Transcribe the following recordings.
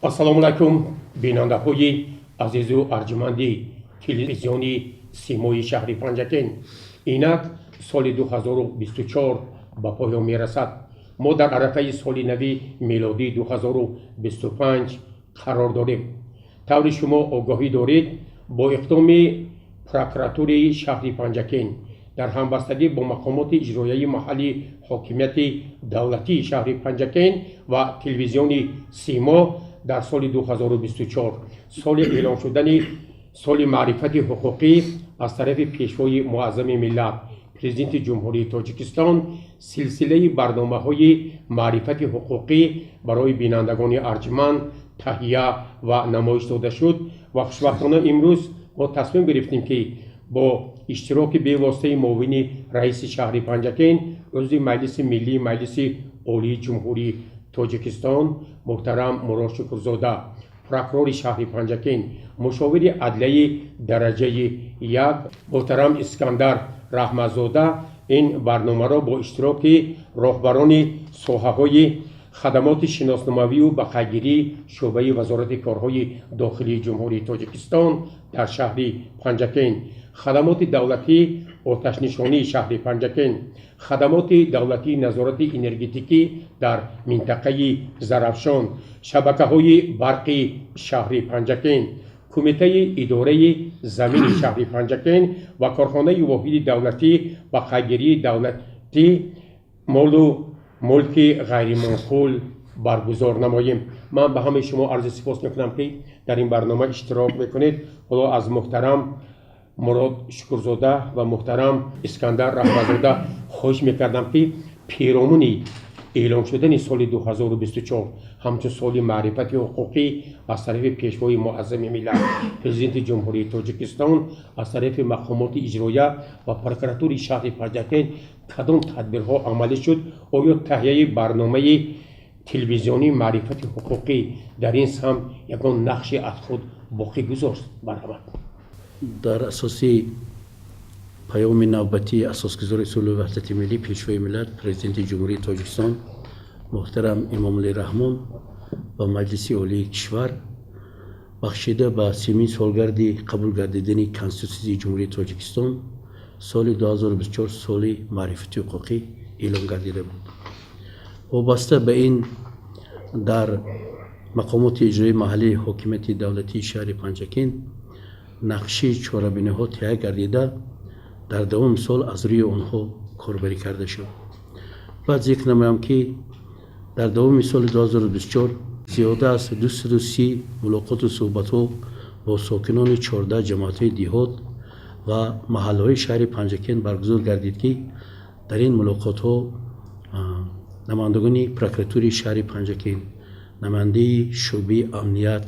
Ассалому алайкум, бинандаҳои азизу арҷманди телевизиони Симои шаҳри Панҷакент. Инак соли 2024 ба поён мерасад. Мо дар арафаи соли нави мелодии 2025 қарор дорем. Тавре шумо огоҳӣ доред, бо иқдоми прокуратураи шаҳри Панҷакент дар ҳамбастагӣ бо мақомоти иҷроияи маҳаллии ҳокимияти давлатии шаҳри Панҷакент ва телевизиони Симо дар соли 2024, соли эълон шудани соли маърифати ҳуқуқӣ аз тарафи Пешвои муаззами миллат, Президенти Ҷумҳурии Тоҷикистон, силсилаи барномаҳои маърифати ҳуқуқӣ барои бинандагони арҷманд таҳия ва намоиш дода шуд. Ва хушбахтона имрӯз мо тасмим гирифтем, ки бо иштироки бевоситаи муовини раиси шаҳри Панҷакент, узви Маҷлиси Миллии Маҷлиси Олии Ҷумҳурии Тоҷикистон муҳтарам Мурод Шукрзода, прокурори шаҳри Панҷакент, мушовири адлияи дараҷаи як муҳтарам Искандар Раҳматзода ин барномаро бо иштироки роҳбарони соҳаҳои хадамоти шиносномавию ба қайдгирии шӯъбаи Вазорати корҳои дохилии Ҷумҳурии Тоҷикистон дар шаҳри Панҷакент, хадамоти давлатии оташнишонии шаҳри Панҷакент, хадамоти давлатии назорати энергетикӣ дар минтақаи Зарафшон, шабакаҳои барқи шаҳри Панҷакент, Кумитаи идораи замини шаҳри Панҷакент ва корхонаи воҳиди давлатӣ ба қайдгирии давлатӣ молу мулки ғайриманқул баргузор намоем. Ман ба ҳамаи шумо арзи сипос мекунам, ки дар ин барнома иштирок мекунед. Ҳоло аз муҳтарам Мурод Шукрзода ва муҳтарам Искандар Раҳматзода хоҳиш мекардам, ки перомуни эълон шудани соли 2024 ҳамчун соли маърифати ҳуқуқӣ аз тарафи Пешвои муаззами миллат, Президенти Ҷумҳурии Тоҷикистон, аз тарафи мақомоти иҷроия ва прокуратураи шаҳри Панҷакент кадом тадбирҳо амалӣ шуд? Оё таҳияи барномаи телевизионии маърифати ҳуқуқӣ дар ин самт ягон нақши аз худ боқӣ гузошт? Марҳамат. Дар асоси паёми навбатии Асосгузори сулҳу ваҳдати миллӣ, Пешвои миллат, Президенти Ҷумҳурии Тоҷикистон муҳтарам Эмомалӣ Раҳмон ба Маҷлиси Олии кишвар, бахшида ба 30-умин солгарди қабул гардидани Конститутсияи Ҷумҳурии Тоҷикистон, соли 2024 соли маърифати ҳуқуқӣ эълон гардида буд. Вобаста ба ин, дар мақомоти иҷроии маҳаллии ҳокимияти давлатии шаҳри Панҷакент нақшаи чорабиниҳо таҳия гардида, дар давоми сол аз рӯи онҳо корбарӣ карда шуд. Бояд зикр намоям, ки дар давоми соли 2024 зиёда аз 230 мулоқоту суҳбатҳо бо сокинони 14 ҷамоатҳои деҳот ва маҳаллаҳои шаҳри Панҷакент баргузор гардид, ки дар ин мулоқотҳо намояндагони прокуратураи шаҳри Панҷакент, намояндаи шӯъбаи амният,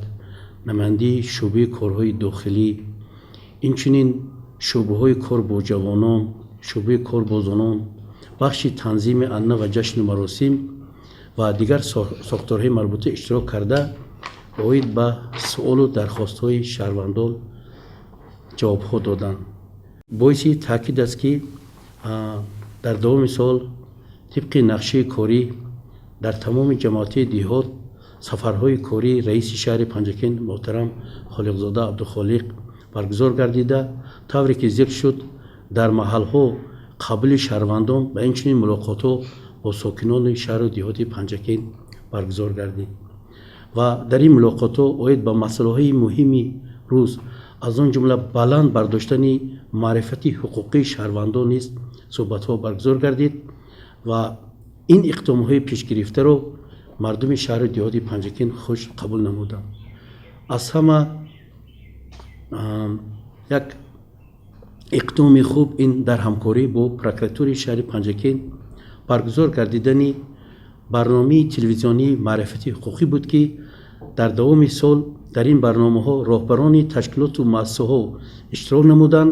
намояндаи шӯъбаи корҳои дохилӣ, инчунин шӯъбаҳои кор бо ҷавонон, шӯъбаи кор бо занон, бахши танзими анъана ва ҷашну маросим ва дигар сохторҳои марбута иштирок карда, оид ба суолу дархостҳои шаҳрвандон ҷавобҳо доданд. Боиси таъкид аст, ки дар давоми сол тибқи нақшаи корӣ дар тамоми ҷамоатҳои деҳот сафарҳои кории раиси шаҳри Панҷакент муҳтарам Холиқзода Абдухолиқ баргузор гардида, тавре ки зикр шуд, дар маҳалҳо қабули шаҳрвандон ва инчунин мулоқотҳо бо сокинони шаҳру деҳоти Панҷакент баргузор гардид ва дар ин мулоқотҳо оид ба масъалаҳои муҳими рӯз, аз он ҷумла баланд бардоштани маърифати ҳуқуқии шаҳрвандон низ суҳбатҳо баргузор гардид ва ин иқдомҳои пешгирифтаро мардуми шаҳру деҳоти Панҷакент хуш қабул намуданд. Аз ҳама як иқдоми хуб ин дар ҳамкорӣ бо прокуратураи шаҳри Панҷакент баргузор гардидани барномаи телевизионии маърифати ҳуқуқӣ буд, ки дар давоми сол дар ин барномаҳо роҳбарони ташкилоту муассисаҳо иштирок намуданд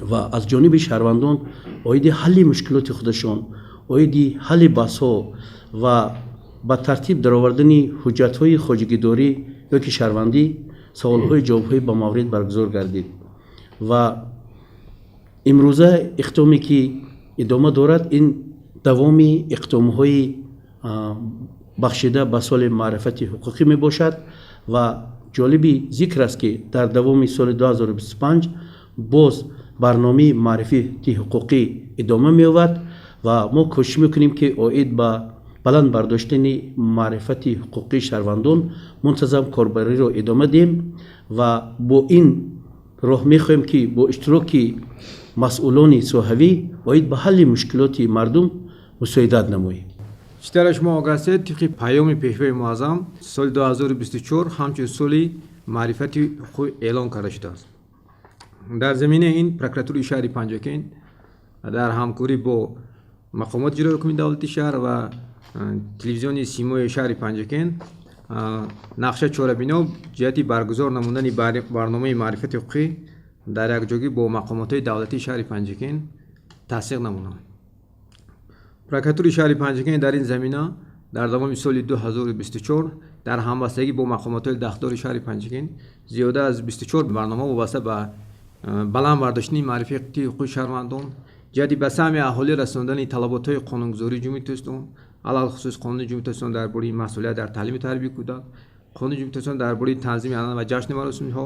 ва аз ҷониби шаҳрвандон оиди ҳалли мушкилоти худашон, оиди ҳалли баҳсҳо ва ба тартиб даровардани ҳуҷҷатҳои хоҷагидорӣ ё ки шаҳрвандӣ саволҳои ҷавобҳои ба маврид баргузор гардид. Ва имрӯза иқдоме, ки идома дорад, ин давоми иқдомҳои Бахшида ба соли маърифати ҳуқуқӣ мебошад ва ҷолиби зикр аст, ки дар давоми соли 2025 боз барномаи маърифати ҳуқуқӣ идома меёбад ва мо кӯшиш мекунем, ки оид ба баланд бардоштани маърифати ҳуқуқии шаҳрвандон мунтазам корбариро идома диҳем ва бо ин роҳ мехоҳем, ки бо иштироки масъулони соҳавӣ оид ба ҳалли мушкилоти мардум мусоидат намоем. Чӣ тавре шумо огаҳ ҳастед, тибқи паёми Пешвои Муаззам соли 2024 ҳамчун соли маърифати ҳуқуқӣ эълон карда шудааст. Дар заминаи ин прокуратураи шаҳри Панҷакент дар ҳамкорӣ бо мақомоти иҷрои ҳукумати давлати шаҳр ва телевизиони Симои шаҳри Панҷакент нақша чорабиниҳо ҷиҳати баргузор намудани барномаи маърифати ҳуқуқӣ дар якҷогӣ бо мақомотҳои давлатии шаҳри Панҷакент тасдиқ намуданд. Прокуратураи шаҳри Панҷакент дар ин замина дар давоми соли 2024 дар ҳамбастагӣ бо мақомотҳои дахлдори шаҳри Панҷакент зиёда аз 24 барнома вобаста ба баланд бардоштани маърифати ҳуқуқи шаҳрвандон ҷиҳати ба саҳми аҳолӣ расондани талаботҳои қонунгузории Ҷумҳурии Тоҷикистон, алалхусус Қонуни Ҷумҳурии Тоҷикистон дар бораи масъулият дар таълиму тарбияи кӯдак, Қонуни Ҷумҳурии Тоҷикистон дар бораи танзими анъана ва ҷашну маросимҳо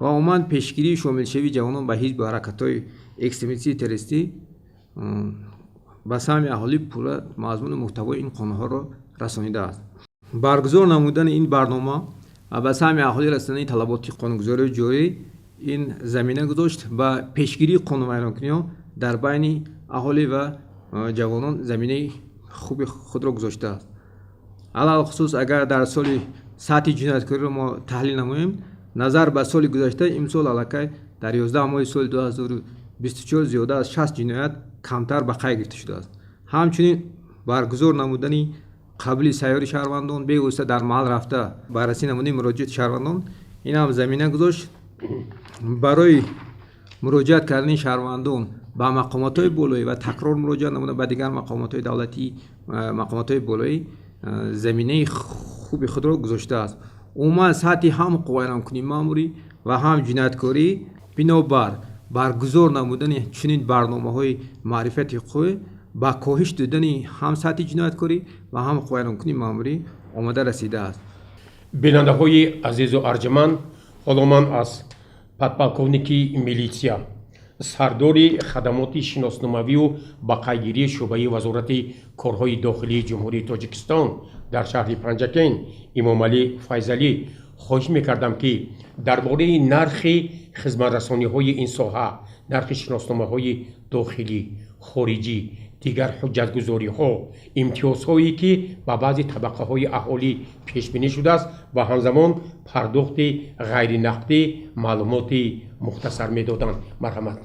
ва умуман пешгирии шомилшавии ҷавонон ба ҳизбу ҳаракатҳои экстремистию террористӣ, ба саҳми аҳолӣ пурра мазмуну муҳтавои ин қонунҳоро расонидааст. Баргузор намудани ин барнома ба саҳми аҳолӣ расонидани талаботи қонунгузории ҷорӣ ин замина гузошт ба пешгирии қонунвайронкуниҳо дар байни аҳолӣ ва ҷавонон заминаи хуби худро гузоштааст. Алалхусус, агар дар соли сатҳи ҷинояткориро мо таҳлил намоем, назар ба соли гузашта имсол аллакай дар 11 моҳи соли 2024 зиёда аз 60 ҷиноят камтар ба қайд гирифта шудааст. Ҳамчунин баргузор намудани қабули сайёри шаҳрвандон, бевосита дар маҳал рафта баррасӣ намудани муроҷиати шаҳрвандон, ин ҳам замина гузошт барои муроҷиат кардани шаҳрвандон ба мақомотҳои болоӣ ва такрор муроҷиат намудан ба дигар мақомотҳои давлатӣ, мақомотҳои болоӣ заминаи хуби худро гузоштааст. Умуман, сатҳи ҳам ҳуқуқвайронкунии маъмурӣ ва ҳам ҷинояткорӣ бинобар баргузор намудани чунин барномаҳои маърифати ҳуқуқӣ ба коҳиш додани ҳам сатҳи ҷинояткорӣ ва ҳам ҳуқуқвайронкунии маъмурӣ омада расидааст. Бинандаҳои азизу арҷманд, ҳоло ман аз подполковники милитсия, сардори хадамоти шиносномавию бақайдгирии шӯъбаи Вазорати корҳои дохилии Ҷумҳурии Тоҷикистон дар шаҳри Панҷакент Имомалӣ Файзалӣ хоҳиш мекардам, ки дар бораи нархи хизматрасониҳои ин соҳа, нархи шиносномаҳои дохилӣ, хориҷӣ, дигар ҳуҷҷатгузориҳо, имтиёзҳое, ки ба баъзе табақаҳои аҳолӣ пешбинӣ шудааст ва ҳамзамон пардохти ғайринақдӣ маълумоти мухтасар медоданд. Марҳамат.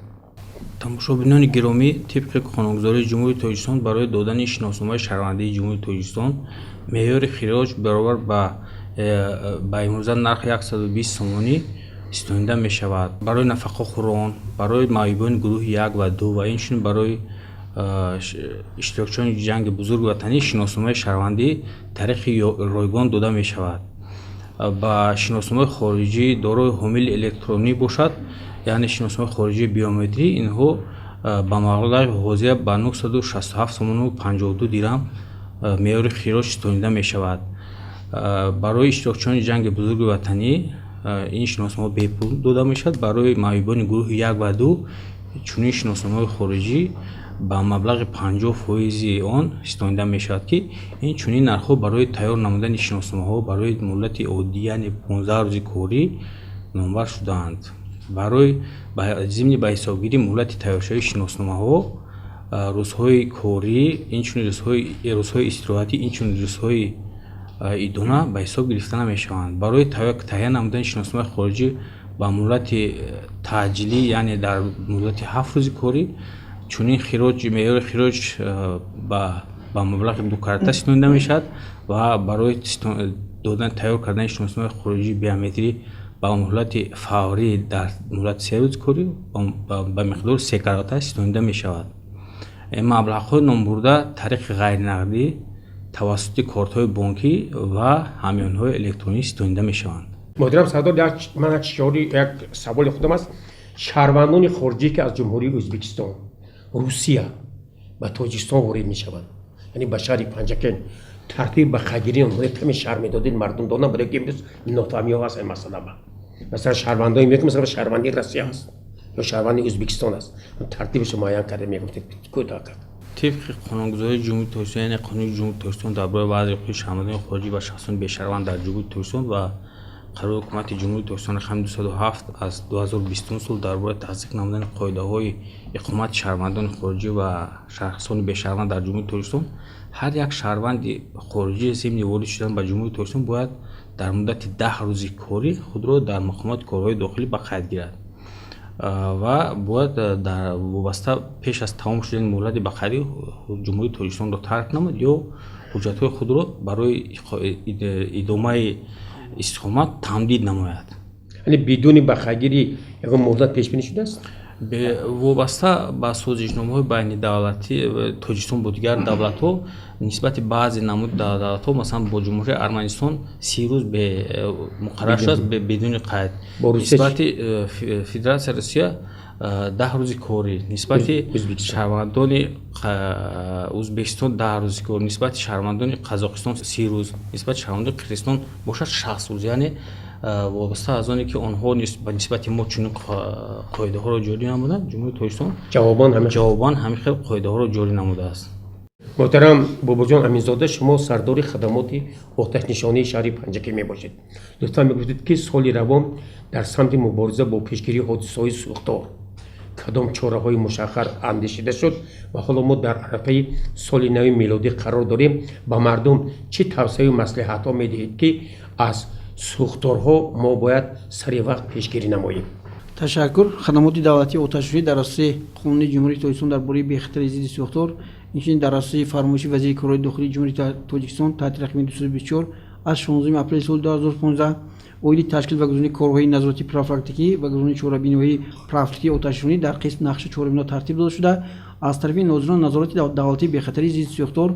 Тамошобинони гиромӣ, тибқи қонунгузории Ҷумҳурии Тоҷикистон барои додани шиносномаи шаҳрвандии Ҷумҳурии Тоҷикистон меъёри хироҷ баробар ба имрӯза нархи 120 сомонӣ истонида мешавад. Барои нафақахӯрон, барои маъюбони гурӯҳи як ва ду ва инчунин барои иштирокчиёни ҷанги Бузурги Ватанӣ шиносномаи шаҳрвандӣ тариқи ройгон дода мешавад. Ба шиносномаи хориҷӣ дорои ҳомили электронӣ бошад, яъне шиносномаи хориҷии биометрӣ, инҳо ба маблағи ҳозира ба 967 сомону 52 дирам меъёри хироҷ истонида мешавад. Барои иштирокчиёни ҷанги Бузурги Ватанӣ ин шиноснома бепул дода мешавад. Барои маъюбони гурӯҳи як ва ду чунин шиносномаи хориҷӣ ба маблағи 50 фоизи он истонида мешавад, ки ин чунин нархҳо барои тайёр намудани шиносномаҳо барои муҳлати оддӣ, яъне 15 рӯзи корӣ, номбар шудаанд. Барои зимни ба ҳисобгирии муҳлати тайёршавии шиносномаҳо рӯзҳои корӣ, инчунин рӯзҳои истироҳатӣ, инчунин рӯзҳои идона ба ҳисоб гирифта намешаванд. Барои таҳия намудани шиносномаи хориҷӣ ба муҳлати таъҷилӣ, яъне дар муҳлати 7 рӯзи корӣ, чунин хироҷ, меъёри хироҷ ба маблағи дукарата ситонида мешавад ва барои додан, тайёр кардани шиносномаи хориҷии биометрӣ ба муҳлати фаврӣ дар муҳлати 3 рӯзи корӣ ба миқдори секарата ситонида мешавад. Маблағҳои номбурда тариқи ғайринақдӣ тавассути кортҳои бонкӣ ва ҳамёнҳои электронӣ ситонида мешаванд. Муҳтарам сардор, ман як шиори, як саволи худам аст. Шаҳрвандони хориҷӣ, ки аз Ҷумҳурии Ӯзбекистон, Русия ба Тоҷикистон ворид мешаванд, яъне ба шаҳри Панҷакент. Тартиби ба қайдгирии онҳо каме шарҳ медодед, мардум донанд, барои ки имрӯз нофаҳмиҳо ҳаст ин масъала. Ба масалан, шаҳрвандои меояд, масалан, шаҳрванди Россия аст ё шаҳрванди Ӯзбекистон аст, тартибашо муайян карда мегуфтед кӯтоҳ кард. Тибқи қонунгузории Ҷумҳурии Тоҷикистон, яъне Қонуни Ҷумҳурии Тоҷикистон дар бораи вазъи ҳуқуқи шаҳрвандони хориҷӣ ва шахсони бешаҳрванд дар Ҷумҳурии Тоҷикистон ва қарори Ҳукумати Ҷумҳурии Тоҷикистон рақами 207 аз 2020 сол дар бораи тасдиқ намудани қоидаҳои иқомати шаҳрвандони хориҷӣ ва шахсони бешаҳрванд дар Ҷумҳурии Тоҷикистон, ҳар як шаҳрванди хориҷӣ зимни ворид шудан ба Ҷумҳурии Тоҷикистон бояд дар муддати 10 рӯзи корӣ худро дар мақомоти корҳои дохилӣ ба қайд гирад ва бояд дар вобаста пеш аз тамом шудани муҳлати ба қайдгирӣ Ҷумҳурии Тоҷикистонро тарк намуд ё ҳуҷҷатҳои худро барои идомаи истиқомат тамдид намояд. Яъне бидуни ба қайдгирӣ ягон муҳлат пешбинӣ шудааст? Вобаста ба созишномаҳои байнидавлатӣ Тоҷикистон бо дигар давлатҳо, нисбати баъзе намуди давлатҳо, масалан, бо Ҷумҳурии Арманистон 30 рӯз муқаррар шудааст бидуни қайд, нисбати Федератсияи Русия 10 рӯзи корӣ, нисбати шаҳрвандони Ӯзбекистон 10 рӯзи корӣ, нисбати шаҳрвандони Қазоқистон 30 рӯз, нисбати шаҳрвандони Қирғизистон бошад 60 рӯз. Яъне вобаста аз оне ки онҳо ба нисбати мо чунин қоидаҳоро ҷорӣ намуданд, Ҷумҳурии Тоҷикистон ҷавобан ҳамин хел қоидаҳоро ҷорӣ намудааст. Муҳтарам Бобоҷон Аминзода, шумо сардори хадамоти оташнишонии шаҳри Панҷакент мебошед. Лутфан мегуфтед, ки соли равон дар самти мубориза бо пешгирии ҳодисаҳои сӯхтор кадом чораҳои мушаххас андешида шуд ва ҳоло мо дар арафаи соли нави мелодӣ қарор дорем, ба мардум чӣ тавсияю маслиҳатҳо медиҳед, ки аз сӯхторҳо мо бояд сари вақт пешгирӣ намоем? Ташаккур. Хадамоти давлатии оташнишонӣ дар асоси Қонуни Ҷумҳурии Тоҷикистон дар бораи бехатарии зидди сӯхтор, инчунин дар асоси фармоиши вазири корҳои дохилии Ҷумҳурии Тоҷикистон таҳти рақами 224 аз 16 апрели соли 2015 оиди ташкил ва гузаронии корҳои назоратии профилактикӣ ва гузаронии чорабиниҳои профилактикии оташнишонӣ дар қисм нақша чорабиниҳо тартиб дода шуда, аз тарафи нозирон назорати давлатии бехатарии зидди сӯхтор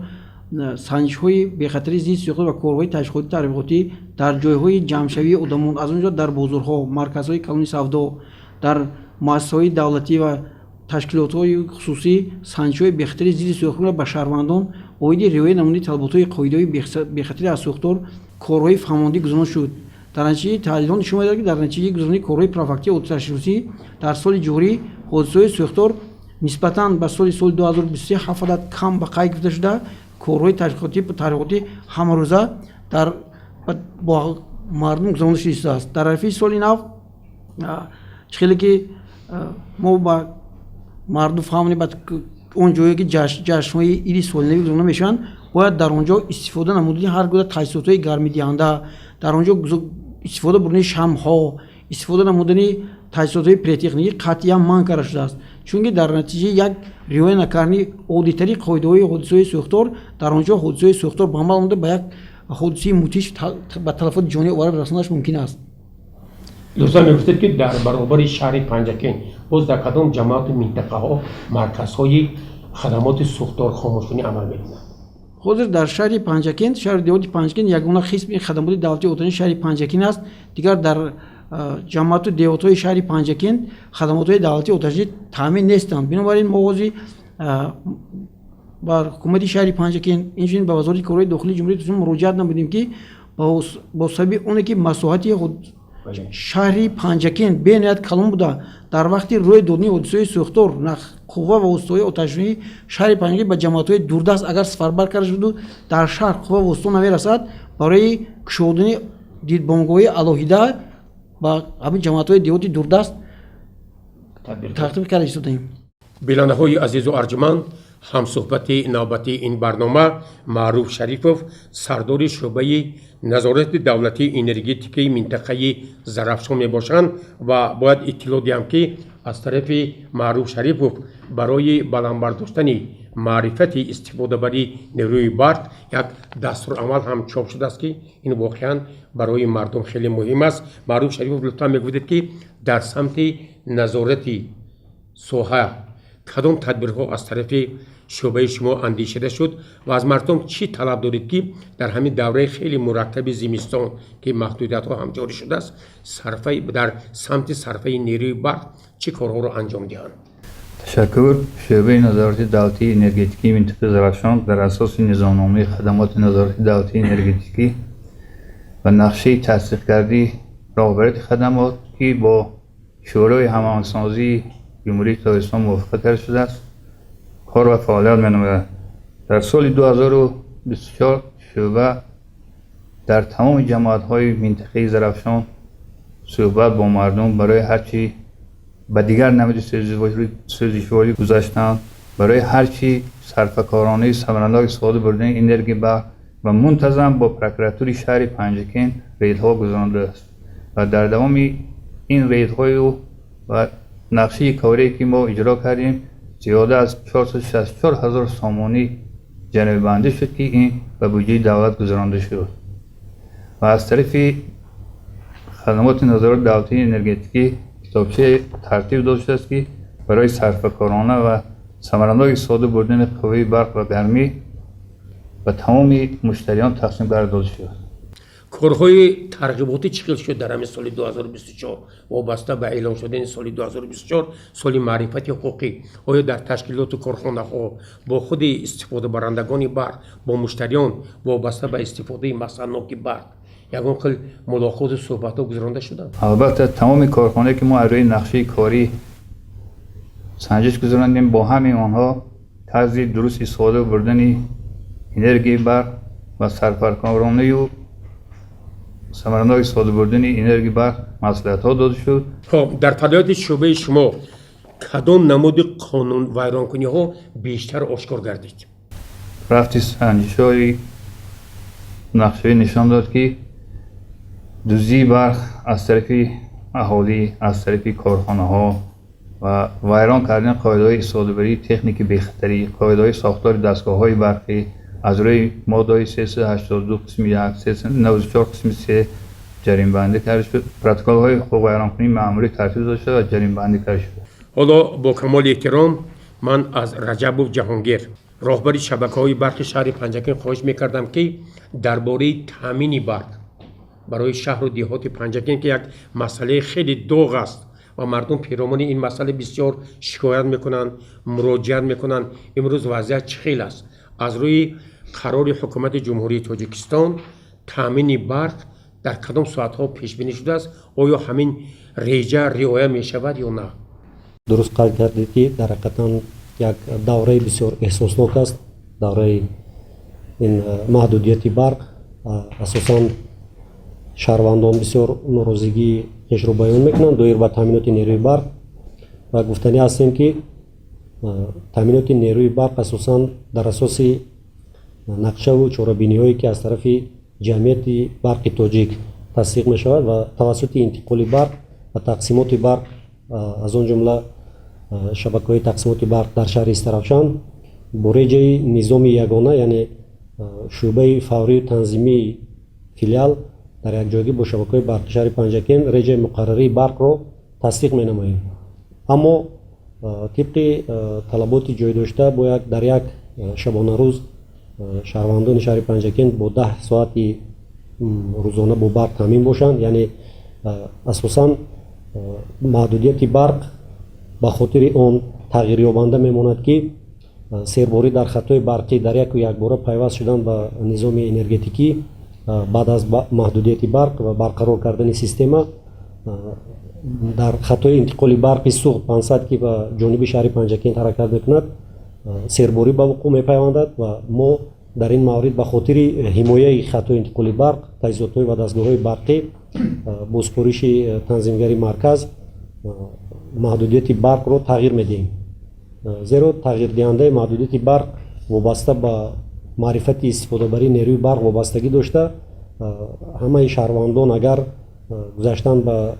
санҷишҳои бехатарии зидди сӯхтор ва корҳои ташвиқотӣ тарбиғотӣ дар ҷойҳои ҷамъшавии одамон, аз он ҷумла дар бозорҳо, марказҳои калони савдо, дар муассисаҳои давлатӣ ва ташкилотҳои хусусӣ санҷишҳои бехатарии зидди сӯхторро ба шаҳрвандон оиди риоя намудани талаботҳои қоидаҳои бехатарӣ аз сӯхтор корҳои фаҳмондӣ гузаронда шуд. Дар натиҷаи таҳлилҳо нишон медиҳад, ки дар натиҷаи гузаронии корҳои профилактикии оташнишонӣ дар соли ҷорӣ ҳодисаҳои сӯхтор нисбатан ба соли 2023 ҳафт адад кам ба қайд гирифта шуда, корҳои ташвиқотӣ тарбиғотӣ ҳамарӯза дар бо мардум гузаронда шуда истодааст. Дар арафаи соли нав чӣ хеле ки мо ба мардум фаҳмонем, он ҷое ки ҷашнҳои иди солинавӣ гузаронда мешаванд, бояд дар он ҷо истифода намудани ҳар гуна таҷҳизотҳои гармидиҳанда, дар он ҷо истифода бурдани шамъҳо, истифода намудани таҷҳизотҳои пиротехникӣ қатъиян манъ карда шудааст, чунки дар натиҷаи як риоя накардани оддитарин қоидаҳои ҳодисаҳои сӯхтор дар он ҷо ҳодисаҳои сӯхтор ба амал омада, ба як ҳодисаи мудҳиш, ба талафоти ҷонӣ оварда расонданаш мумкин аст. Лутфан мегуфтед, ки дар баробари шаҳри Панҷакент боз дар кадом ҷамоату минтақаҳо марказҳои хадамоти сӯхторхомӯшкунӣ амал мекунанд? Ҳозир дар шаҳри Панҷакент, шаҳри деҳоти Панҷакент ягона қисми хадамоти давлатии оташнишонии шаҳри Панҷакент аст. Дигар дар ҷамоату деҳотҳои шаҳри Панҷакент хадамотҳои давлатии оташнишонӣ таъмин нестанд. Бинобар ин мо ҳозир ба ҳукумати шаҳри Панҷакент, инчунин ба Вазорати корҳои дохилии Ҷумҳурии Тоҷикистон муроҷиат намудем, ки бо сабаби оне ки масоҳати шаҳри Панҷакент бениҳоят калон буда, дар вақти рӯй додани ҳодисаҳои сӯхтор қувва ва воситаҳои оташнишонии шаҳри Панҷакент ба ҷамоатҳои дурдаст агар сафарбар карда шуду дар шаҳр қувва воситаҳо намерасад, барои кушодани дидбонгоҳи алоҳида ба ҳамин ҷамоатҳои деҳоти дурдаст тартиб карда истодаем. Бинандаҳои азизу арҷуманд, ҳамсӯҳбати навбатии ин барнома Маъруф Шарифов, сардори шӯъбаи назорати давлатии энергетикаи минтақаи Зарафшон мебошанд ва бояд иттилоъ диҳам, ки аз тарафи Маъруф Шарифов барои баланд бардоштани маърифати истифодабарии нерӯи барқ як дастурамал ҳам чоп шудааст, ки ин воқеан барои мардум хеле муҳим аст. Маъруф Шарифов, лутфан мегуфтед, ки дар самти назорати соҳа кадом тадбирҳо аз тарафи шӯъбаи шумо андешида шуд ва аз мардум чӣ талаб доред, ки дар ҳамин давраи хеле мураккаби зимистон, ки маҳдудиятҳо ҳам ҷорӣ шудааст, дар самти сарфаи нерӯи барқ чӣ корҳоро анҷом диҳанд? Ташаккур. Шӯъбаи назорати давлатии энергетикии минтақаи Зарафшон дар асоси низомномаи хадамоти назорати давлатии энергетикӣ ва нақшаи тасдиқкардии роҳбарияти хадамот, ки бо Шӯрои ҳамоҳангсозии Ҷумҳурии Тоҷикистон мувофиқа карда шудааст, кор ва фаъолият менамояд. Дар соли 2024 шӯъба дар тамоми ҷамоатҳои минтақаи Зарафшон суҳбат бо мардум барои ҳарчи ба дигар намуди сӯзишворӣ гузаштанд, барои ҳарчи сарфакоронаи самаранок истифода бурдани энергияи барқ ва мунтазам бо прокуратураи шаҳри Панҷакент рейдҳо гузарондааст ва дар давоми ин рейдҳою ва нақшаи корие, ки мо иҷро кардем, зиёда аз 464 ҳазор сомонӣ ҷаримабандӣ шуд, ки ин ба буҷаи давлат гузаронда шуд. Ва аз тарафи хадамоти назорати давлатии энергетикӣ китобчае тартиб дода шудааст, ки барои сарфакорона ва самаранок истифода бурдани қувваи барқ ва гармӣ ба тамоми муштариён тақсим карда дода шуд. Корҳои тарғиботӣ чӣ хел шуд дар ҳамин соли 2024, вобаста ба эълон шудани соли 2024 соли маърифати ҳуқуқӣ? Оё дар ташкилоту корхонаҳо бо худи истифодабарандагони барқ, бо муштариён вобаста ба истифодаи мақсадноки барқ ягон хел мулоқоту суҳбатҳо гузаронда шуданд? Албатта, тамоми корхонае, ки мо аз рӯи нақшаи корӣ санҷиш гузарондем, бо ҳамин онҳо тарзи дуруст истифода бурдани энергияи барқ ва сарфакоронаю самаранок истифода бурдани энергияи барқ маслиҳатҳо дода шуд. Хоб, дар фаъолияти шӯъбаи шумо кадом намуди қонунвайронкуниҳо бештар ошкор гардид? Рафти санҷишҳои нақшавӣ нишон дод, ки дуздии барқ аз тарафи аҳолӣ, аз тарафи корхонаҳо ва вайрон кардани қоидаҳои истифодабарии техники бехатарӣ, қоидаҳои сохтори дастгоҳҳои барқӣ аз рӯи моддаҳои 382 қисми 1, 394 қисми 3 ҷаримабандӣ карда шуд. Протоколҳои ҳуқуқвайронкунии маъмурӣ тартиб дода шуд ва ҷаримабандӣ карда шуд. Ҳоло бо камоли эҳтиром ман аз Раҷабов Ҷаҳонгир, роҳбари шабакаҳои барқи шаҳри Панҷакент, хоҳиш мекардам, ки дар бораи таъмини барқ барои шаҳру деҳоти Панҷакент, ки як масъалаи хеле доғ аст ва мардум пиромуни ин масъала бисёр шикоят мекунанд, муроҷиат мекунанд, имрӯз вазъият чӣ хел аст? Аз рӯи қарори Ҳукумати Ҷумҳурии Тоҷикистон таъмини барқ дар кадом соатҳо пешбинӣ шудааст? Оё ҳамин реҷа риоя мешавад ё на? Дуруст қайд кардед, ки дар ҳақиқатан як давраи бисёр эҳсоснок аст давраи ин маҳдудияти барқ. Асосан шаҳрвандон бисёр норозигии хешро баён мекунанд доир ба таъминоти нерӯи барқ. Ва гуфтанӣ ҳастем, ки таъминоти нерӯи барқ асосан дар асоси нақшаву чорабиниҳое, ки аз тарафи Ҷамъияти барқи тоҷик тасдиқ мешавад ва тавассути интиқоли барқ ва тақсимоти барқ, аз он ҷумла шабакаҳои тақсимоти барқ дар шаҳри Истаравшан, бо реҷаи низоми ягона, яъне шӯъбаи фаврию танзимии филиал дар якҷоягӣ бо шабакаҳои барқи шаҳри Панҷакент реҷаи муқаррарии барқро тасдиқ менамоем. Аммо тибқи талаботи ҷой дошта бояд дар як шабонарӯз шаҳрвандони шаҳри Панҷакент бо 10 соати рӯзона бо барқ таъмин бошанд. Яъне асосан маҳдудияти барқ ба хотири он тағйирёбанда мемонад, ки серборӣ дар хатҳои барқӣ дар яку якбора пайваст шудан ба низоми энергетикӣ баъд аз маҳдудияти барқ ва барқарор кардани система дар хатҳои интиқоли барқи Суғд 500, ки ба ҷониби шаҳри Панҷакент ҳаракат мекунад, серборӣ ба вуқӯъ мепайвандад. Ва мо дар ин маврид ба хотири ҳимояи хатҳои интиқоли барқ, таҷҳизотҳои ва дастгоҳҳои барқӣ бо супориши танзимгари марказ маҳдудияти барқро тағйир медиҳем, зеро тағйирдиҳандаи маҳдудияти барқ вобаста ба маърифати истифодабарии нерӯи барқ вобастагӣ дошта, ҳамаи шаҳрвандон агар гузаштан ба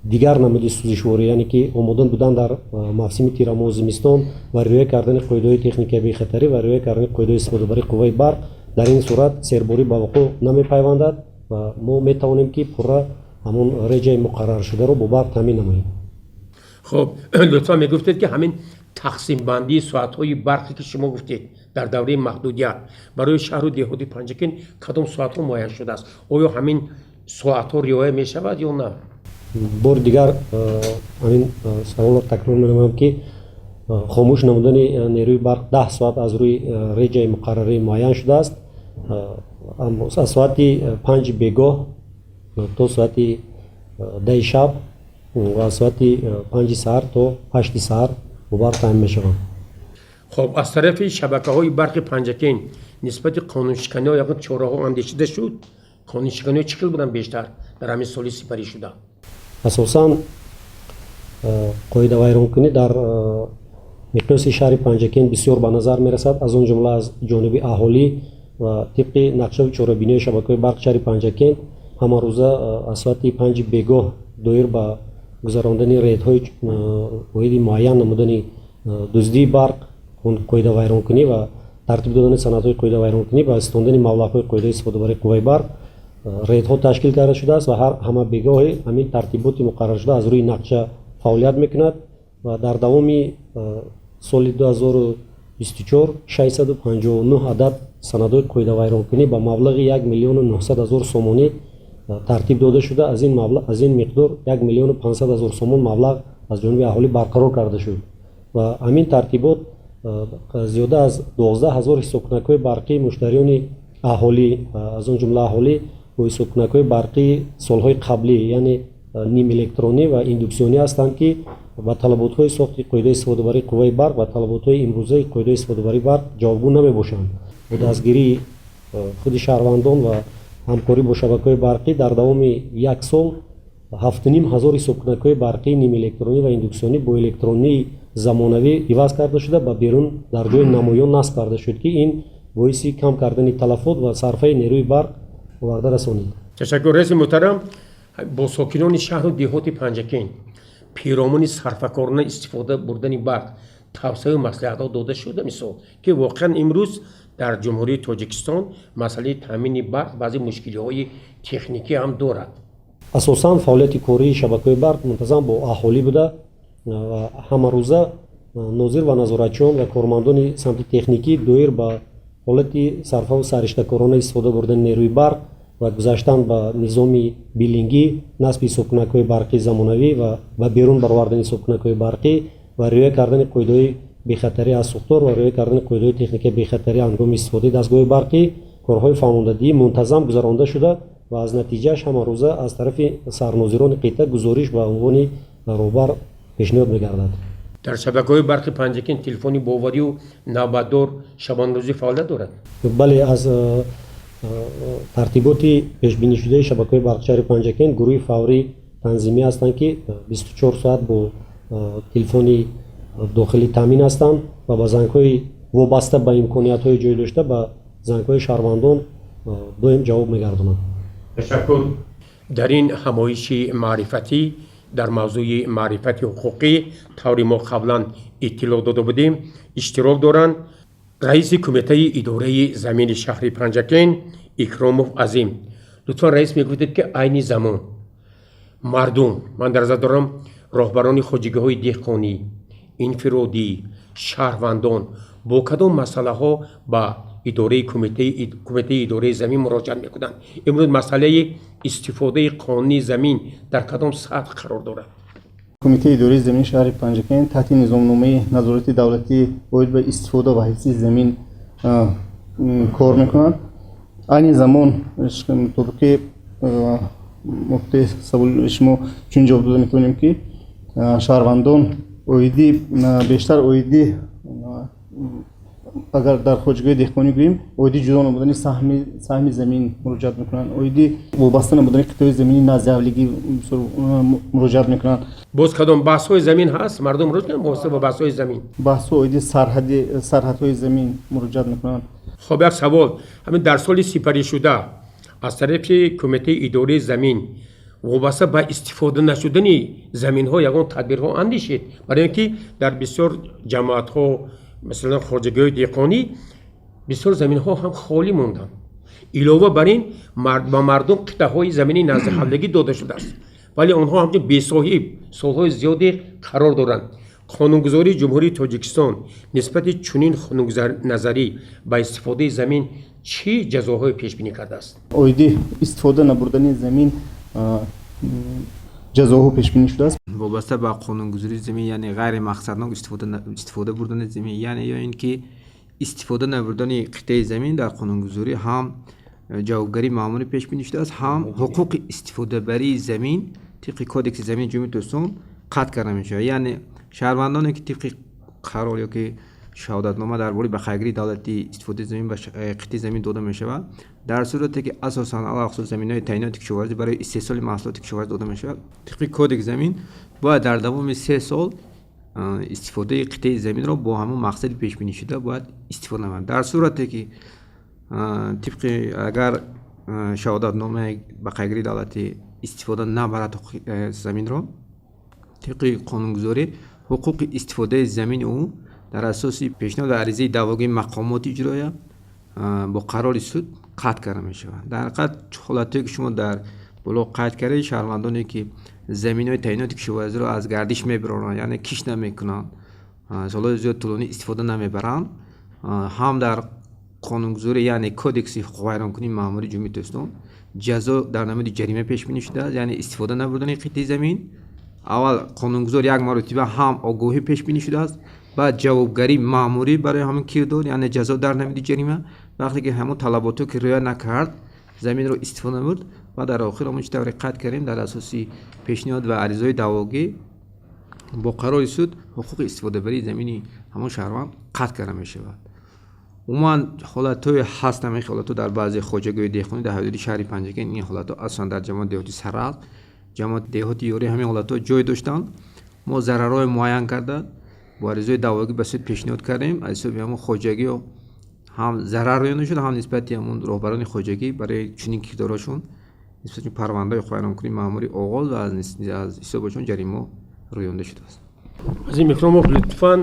дигар намуди сӯзишворӣ, яъне ки омода будан дар мавсими тирамоҳу зимистон ва риоя кардани қоидаҳои техникаи бехатарӣ ва риоя кардани қоидаҳои истифодабарии қувваи барқ, дар ин сурат серборӣ ба вуқӯъ намепайвандад ва мо метавонем, ки пурра ҳамон реҷаи муқарраршударо бо барқ таъмин намоем. Хоб, лутфан мегуфтед, ки ҳамин тақсимбандии соатҳои барқе, ки шумо гуфтед, дар давраи маҳдудият барои шаҳру деҳоти Панҷакент кадом соатҳо муайян шудааст? Оё ҳамин соатҳо риоя мешавад ё на? Бори дигар ҳамин саволро такрор менамоям, ки Хомӯш намудани нерӯи барқ 10 соат аз рӯи реҷаи муқаррарӣ муайян шудааст. Аз соати 5 бегоҳ то соати 10 шаб ва аз соати 5 саҳар то 8 саҳар бо барқ таъмин мешаванд. Хоб, аз тарафи шабакаҳои барқи Панҷакент нисбати қонуншиканиҳо ягон чораҳо андешида шуд? Қонуншиканиҳо чӣ хел буданд бештар дар ҳамин соли сипарӣ шуда? Асосан қоидавайронкунӣ дар миқёси шаҳри Панҷакент бисёр ба назар мерасад, аз он ҷумла аз ҷониби аҳолӣ. Ва тибқи нақшаву чорабиниҳои шабакаҳои барқи шаҳри Панҷакент ҳамарӯза аз соати 5 бегоҳ доир ба гузарондани рейдҳои оиди муайян намудани дуздии барқ, қоидавайронкунӣ ва тартиб додани санадҳои қоидавайронкунӣ ва истондани маблағҳои қоидаи истифодабарии қувваи барқ рейдҳо ташкил карда шудааст ва ҳама бегоҳи ҳамин тартиботи муқарраршуда аз рӯи нақша фаъолият мекунад. Ва дар давоми соли 2024 659 адад санадҳои қоидавайронкунӣ ба маблағи 1 миллиону 900 ҳазор сомонӣ тартиб дода шуда, аз ин миқдор 1 миллиону 500 ҳазор сомон маблағ аз ҷониби аҳолӣ барқарор карда шуд. Ва ҳамин тартибот зиёда аз 12 ҳазор ҳисобкунакҳои барқии муштариёни аҳолӣ, аз он ҷумла аҳолӣ бо ҳисобкунакҳои барқии солҳои қаблӣ, яъне нимэлектронӣ ва индуксионӣ ҳастанд, ки ба талаботҳои сохти қоидаи истифодабарии қувваи барқ ва талаботҳои имрӯзаи қоидаи истифодабарии барқ ҷавобгӯ намебошанд, бо дастгирии худи шаҳрвандон ва ҳамкорӣ бо шабакаҳои барқӣ дар давоми як сол 7,5 ҳазор ҳисобкунакҳои барқии нимэлектронӣ ва индуксионӣ бо электронии замонавӣ иваз карда шуда, ба берун дар ҷои намоён насб карда шуд, ки ин боиси кам кардани талафот ва сарфаи нерӯи барқ оварда расонид. Ташаккур, раиси муҳтарам. Бо сокинони шаҳру деҳоти Панҷакент пиромуни сарфакорона истифода бурдани барқ тавсияю маслиҳатҳо дода шуда? Мисол, ки воқеан имрӯз дар Ҷумҳурии Тоҷикистон масъалаи таъмини барқ баъзе мушкилиҳои техникӣ ҳам дорад. Асосан фаъолияти кории шабакаҳои барқ мунтазам бо аҳолӣ буда ва ҳамарӯза нозир ва назоратчиён ва кормандони самти техникӣ доир ба ҳолати сарфаву сариштакорона истифода бурдани нерӯи барқ ва гузаштан ба низоми биллингӣ, насби ҳисобкунакҳои барқии замонавӣ ва ба берун баровардани ҳисобкунакҳои барқӣ ва риоя кардани қоидаҳои бехатарӣ аз сӯхтор ва риоя кардани қоидаҳои техникаи бехатарӣ ҳангоми истифодаи дастгоҳи барқӣ корҳои фаҳмондадиҳӣ мунтазам гузаронда шуда ва аз натиҷааш ҳамарӯза аз тарафи сарнозирони қитъа гузориш ба унвони роҳбар пешниҳод мегардад. Дар шабакаҳои барқи Панҷакент телефони боварию навбатдор шабонрӯзӣ фаъолият дорад? Бале, аз тартиботи пешбинишудаи шабакаҳои барқи шаҳри Панҷакент гурӯҳи фаврӣ танзимӣ ҳастанд, ки 24 соат бо телефони дохилӣ таъмин ҳастанд ва ба зангҳои вобаста ба имкониятҳои ҷой дошта ба зангҳои шаҳрвандон доим ҷавоб мегардонанд. Ташаккур. Дар ин ҳамоиши маърифатӣ дар мавзӯи маърифати ҳуқуқӣ, тавре мо қаблан иттилоъ дода будем, иштирок доранд раиси Кумитаи идораи замини шаҳри Панҷакент Икромов Азим. Лутфан, раис, мегуфтед, ки айни замон мардум, ман дар назар дорам роҳбарони хоҷагиҳои деҳқонӣ, инфиродӣ, шаҳрвандон, бо кадом масъалаҳо ба идораи Кумитаи идораи замин муроҷиат мекунанд? Имрӯз масъалаи истифодаи қонунии замин дар кадом сатҳ қарор дорад? Кумитаи идораи замини шаҳри Панҷакент таҳти низомномаи назорати давлатӣ оид ба истифода ва ҳифзи замин кор мекунад. Айни замон, мутобиқи муфти саволи шумо, чунин ҷавоб дода метавонем, ки шаҳрвандон оиди бештар оиди, агар дар хоҷагиҳои деҳқонӣ гӯем, оиди ҷудо намудани саҳми замин муроҷиат мекунанд, оиди вобаста намудани қитъаҳои замини назди ҳавлигӣ муроҷиат мекунанд. Боз кадом баҳсҳои замин ҳаст? Мардум муроҷиат мекунанд вобаста ба баҳсҳои замин? Баҳсҳо оиди сарҳадҳои замин муроҷиат мекунанд. Хоб, як савол: ҳамин дар соли сипаришуда аз тарафи Кумитаи идораи замин вобаста ба истифода нашудани заминҳо ягон тадбирҳо андешид? Барои ин ки дар бисёр ҷамоатҳо, масалан хоҷагиҳои деҳқонӣ, бисёр заминҳо ҳам холӣ монданд. Илова бар ин, ба мардум қитъаҳои замини наздиҳавлигӣ дода шудааст, вале онҳо ҳамчун бесоҳиб солҳои зиёде қарор доранд. Қонунгузории Ҷумҳурии Тоҷикистон нисбати чунин хунукназарӣ ба истифодаи замин чӣ ҷазоҳое пешбинӣ кардааст? Оиди истифода набурдани замин Ҷазоҳо пешбинӣ шудааст. Вобаста ба қонунгузории замин, яъне ғайримақсаднок истифода бурдани замин, яъне ё ин ки истифода набурдани қитъаи замин, дар қонунгузорӣ ҳам ҷавобгарии маъмурӣ пешбинӣ шудааст, ҳам ҳуқуқи истифодабарии замин тибқи Кодекси замини Ҷумҳурии Тоҷикистон қатъ карда мешавад. Яъне шаҳрвандоне, ки тибқи қарор ё ки шаҳодатнома дар бораи бақайдгирии давлатии истифодаи замин ба қитъаи замин дода мешавад, дар сурате ки асосан, алалхусус, заминҳои таъиноти кишоварзӣ барои истеҳсоли маҳсулоти кишоварзӣ дода мешавад, тибқи Кодекси замин бояд дар давоми 3 сол истифодаи қитъаи заминро бо ҳамон мақсади пешбинишуда бояд истифода намояд. Дар сурате ки тибқи агар шаҳодатномаи бақайдгирии давлатӣ истифода набарад заминро, тибқи қонунгузорӣ ҳуқуқи истифодаи замини ӯ дар асоси пешниҳоди аризаи даъвогии мақомоти иҷроия бо қарори суд қатъ карда мешавад. Дар ҳақиқат, ҳолатҳое, ки шумо дар боло қайд кардед, шаҳрвандоне, ки заминҳои таъиноти кишоварзиро аз гардиш мебароранд, яъне кишт намекунанд, солҳои зиёд тӯлонӣ истифода намебаранд, ҳам дар қонунгузорӣ, яъне Кодекси ҳуқуқвайронкунии маъмурии Ҷумҳурии Тоҷикистон, ҷазо дар намуди ҷарима пешбинӣ шудааст. Яъне истифода набурдани қитъаи замин, аввал қонунгузор як маротиба ҳам огоҳӣ пешбинӣ шудааст, баъд ҷавобгарии маъмурӣ барои ҳамин кирдор, яъне ҷазо дар намуди ҷарима, вақте ки ҳамон талаботҳо ки риоя накард, заминро истифода набурд, ва дар охир ҳамон чӣ тавре қайд кардем, дар асоси пешниҳод ва аризаҳои даъвогӣ бо қарори суд ҳуқуқи истифодабарии замини ҳамон шаҳрванд қатъ карда мешавад. Умуман, ҳолатҳое ҳаст, ҳамин ҳолатҳо дар баъзе хоҷагиҳои деҳқонӣ дар ҳудуди шаҳри Панҷакент. Ин ҳолатҳо асосан дар ҷамоати деҳоти Саралт, ҷамоати деҳоти Ёрӣ ҳамин ҳолатҳо ҷой доштанд. Мо зарарҳои муайян карда, бо аризаҳои даъвогӣ ба суд пешниҳод кардем. Аз ҳисоби ҳамон хоҷагиҳо ҳам зарар рӯёнда шуд, ҳам нисбати ҳамон роҳбарони хоҷагӣ барои чунин кирдорашон нисбати парвандаҳои ҳуқуқвайронкунии маъмурӣ оғоз ва аз ҳисобашон ҷарима рӯёнда шудааст. Азим Икромов, лутфан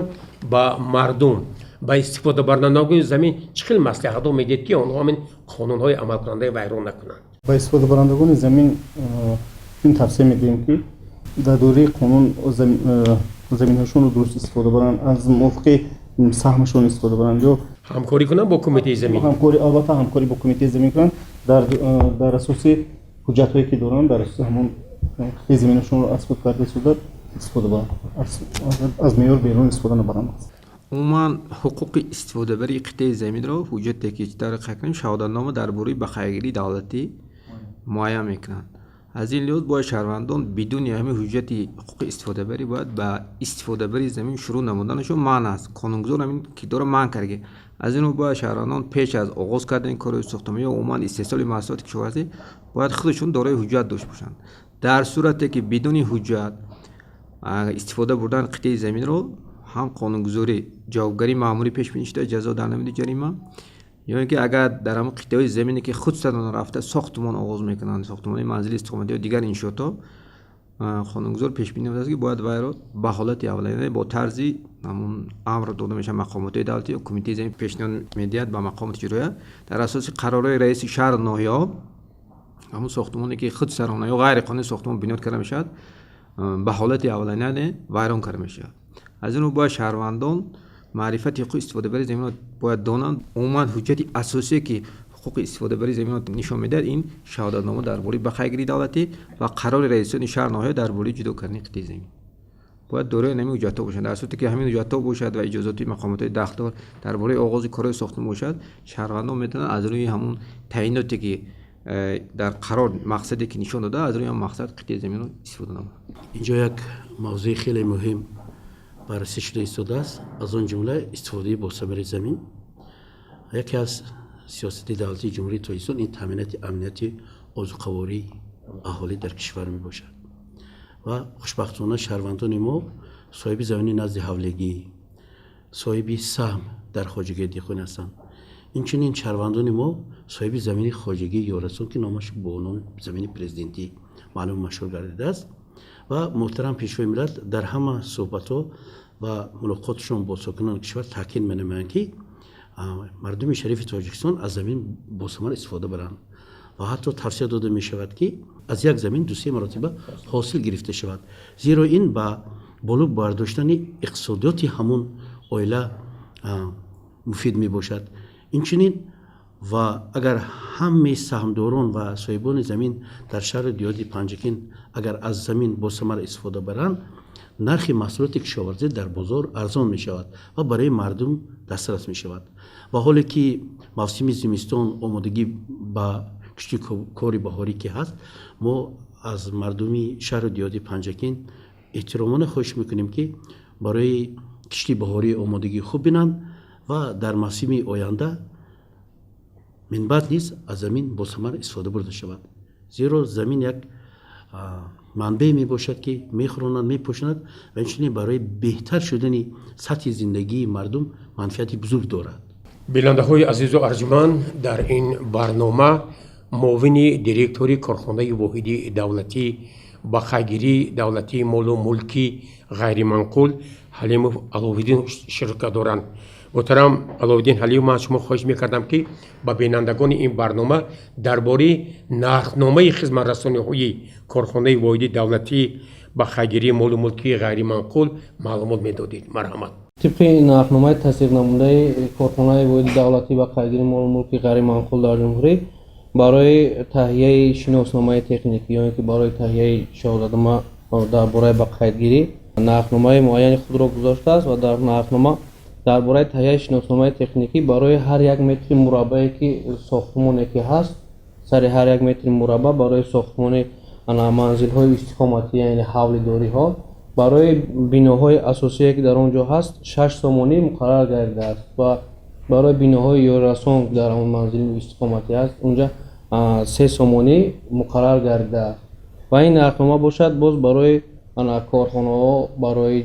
ба мардум, ба истифодабарандагони замин чӣ хел маслиҳатҳо медиҳед, ки онҳо ҳамин қонунҳои амалкунандаи вайрон накунанд? Ба истифодабарандагони замин ин тавсия медиҳем, ки дар доираи қонун заминҳошонро дуруст истифода баранд, аз мувофиқи саҳмашон истифода баранд ё ҳамкорӣ кунанд бо кумитаи замин. Ҳамкорӣ, албатта, ҳамкорӣ бо кумитаи замин кунанд, дар асоси ҳуҷҷатҳое, ки доранд, дар асоси ҳамон қитъаи заминашонро аз худ карда истода истифода баранд, аз меъёр берун истифода набаранд. Умуман, ҳуқуқи истифодабарии қитъаи заминро ҳуҷҷате, ки дар қайд кардем, шаҳодатнома дар бораи бақайдгирии давлатӣ муайян мекунанд. Аз ин лиҳоз бояд шаҳрвандон бидуни ҳамин ҳуҷҷати ҳуқуқи истифодабарӣ бояд ба истифодабарии замин шурӯъ намуданашон манъ аст. Қонунгузор ҳамин кирдорро манъ кард. Аз ин рӯ бояд шаҳрвандон пеш аз оғоз кардани корҳои сохтмонӣ ё умуман истеҳсоли маҳсулоти кишоварзӣ бояд худашон дорои ҳуҷҷат дошта бошанд. Дар сурате ки бидуни ҳуҷҷат истифода бурдан қитъаи заминро, ҳам қонунгузорӣ ҷавобгарии маъмурӣ пешбинӣ шуда, ҷазо дар намуди ҷарима, ё ин ки агар дар ҳамон қитъаҳои замине, ки худсарона рафта сохтмон оғоз мекунанд, сохтмони манзили истиқоматӣ ё дигар иншоотҳо, қонунгузор пешбинӣ намудааст, ки бояд вайро ба ҳолати аввалия бо тарзи ҳамон амр дода мешавад мақомотҳои давлатӣ ё кумитаи замин пешниҳод медиҳад ба мақомоти иҷроия, дар асоси қарорҳои раиси шаҳру ноҳияҳо ҳамон сохтмоне, ки худсарона ё ғайриқонунӣ сохтмон бунёд карда мешавад, ба ҳолати аввалия вайрон карда мешавад. Аз ин рӯ бояд шаҳрвандон маърифати ҳуқуқи истифодабарии заминро бояд донанд. Умуман, ҳуҷҷати асосие, ки ҳуқуқи истифодабарии заминро нишон медиҳад, ин шаҳодатнома дар бораи бақайдгирии давлатӣ ва қарори раисони шаҳр, ноҳия дар бораи ҷудо кардани қитъаи замин. Бояд дорои ҳамин ҳуҷҷатҳо бошанд. Дар сурате ки ҳамин ҳуҷҷатҳо бошад ва иҷозоти мақомотҳои дахлдор дар бораи оғози корҳои сохтмон бошад, шаҳрвандон метавонанд аз рӯи ҳамон таъиноте, ки дар қарор мақсаде, ки нишон дода, аз рӯи ҳамон мақсад қитъаи заминро истифода намоянд. Инҷо як мавзӯи хеле муҳим баррасӣ шуда истодааст, аз он ҷумла истифодаи босамари замин. Яке аз сиёсати давлатии Ҷумҳурии Тоҷикистон ин таъминати амнияти озуқавории аҳолӣ дар кишвар мебошад ва хушбахтона шаҳрвандони мо соҳиби замини назди ҳавлигӣ, соҳиби саҳм дар хоҷагии деҳқонӣ ҳастанд. Инчунин шаҳрвандони мо соҳиби замини хоҷагии ёрасон, ки номаш бо номи замини президентӣ маълум машҳур гардидааст. Ва муҳтарам Пешвои миллат дар ҳама суҳбатҳо ва мулоқотшон бо сокинони кишвар таъкид менамоянд, ки мардуми шарифи Тоҷикистон аз замин босамар истифода баранд ва ҳатто тавсия дода мешавад, ки аз як замин 2-се маротиба ҳосил гирифта шавад, зеро ин ба боло бардоштани иқтисодиёти ҳамон оила муфид мебошад. Инчунин ва агар ҳамаи саҳмдорон ва соҳибони замин дар шаҳру диёри Панҷакент Агар аз замин босамар истифода баранд, нархи маҳсулоти кишоварзӣ дар бозор арзон мешавад ва барои мардум дастрас мешавад. Ва ҳоле ки мавсими зимистон, омодагӣ ба кишти кори баҳорӣ ки ҳаст, мо аз мардуми шаҳру диёри Панҷакент эҳтиромона хоҳиш мекунем, ки барои кишти баҳорӣ омодагии хуб бинанд ва дар мавсими оянда минбаъд низ аз замин босамар истифода бурда шавад, зеро замин як манбаъе мебошад, ки мехӯронад, мепӯшонад ва инчунин барои беҳтар шудани сатҳи зиндагии мардум манфиати бузург дорад. Бинандаҳои азизу арҷуманд, дар ин барнома муовини директори корхонаи воҳиди давлатӣ ба қайдгирии давлатии молу мулки ғайриманқул Ҳалимов Аловиддин ширкат доранд. Муҳтарам Аловиддин Ҳалимов, ман аз шумо хоҳиш мекардам, ки ба бинандагони ин барнома дар бораи нархномаи хизматрасониҳои корхонаи воҳиди давлатӣ ба қайдгирии молу мулки ғайриманқул маълумот медодед. Марҳамат. Тибқи нархномаи тасдиқнамудаи корхонаи воҳиди давлатӣ ба қайдгирии молу мулки ғайриманқул дар ҷумҳурӣ, барои таҳияи шиносномаи техникӣ ё ин ки барои таҳияи шаҳодатнома дар бораи ба қайдгирӣ нархномаи муайяни худро гузоштааст. Ва дар нархнома дар бораи таҳияи шиносномаи техникӣ барои ҳар як метри мураббае ки сохтмоне ки ҳаст, сари ҳар як метри мурабба барои сохтмони манзилҳои истиқоматӣ, яъне ҳавлидориҳо, барои биноҳои асосие ки дар он ҷо ҳаст, 6 сомонӣ муқаррар гардидааст ва барои биноҳои ёрирасон, ки дар он манзили истиқоматӣ аст, унҷа 3 сомонӣ муқаррар гардидааст. Ва ин нархнома бошад боз барои корхонаҳо, барои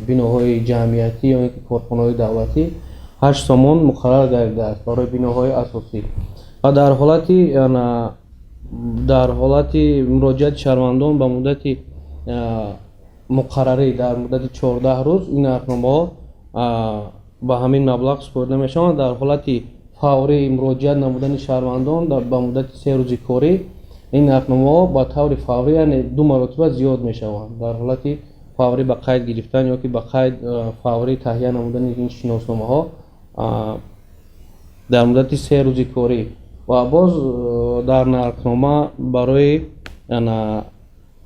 биноҳои ҷамъиятӣ ё ин ки корхонаҳои давлатӣ 8 сомон муқаррар гардидааст барои биноҳои асосӣ. Ва дар ҳолати муроҷиати шаҳрвандон ба муддати муқаррарӣ, дар муддати 14 рӯз, ин нархномаҳо ба ҳамин маблағ супорида мешаванд. Дар ҳолати фаврӣ муроҷиат намудани шаҳрвандон ба муддати 3 рӯзи корӣ, ин нархномаҳо ба таври фаврӣ, яъне ду маротиба зиёд мешаванд. Дар ҳолати фаврӣ ба қайд гирифтан ё ки ба қайд фаврӣ таҳия намудани ин шиносномаҳо дар муддати 3 рӯзи корӣ. Ва боз дар нархнома барои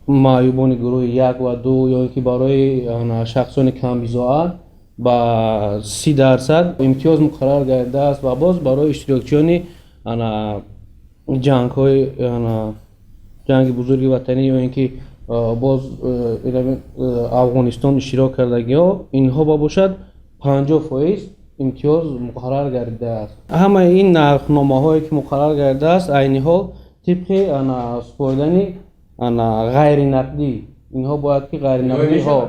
маъюбони гурӯҳи як ва ду ё ин ки барои шахсони камбизоат ба 30% имтиёз муқаррар гардидааст. Ва боз барои иштирокчиёни ҷангҳои, ҷанги бузурги ватанӣ ё ин ки боз Афғонистон иштирок кардагиҳо, инҳо ба бошад 50% имтиёз муқаррар гардидааст. Ҳамаи ин нархномаҳое ки муқаррар гардидааст, айни ҳол тибқи супоридани ғайринақдӣ, инҳо бояд ки ғайринақдиҳо,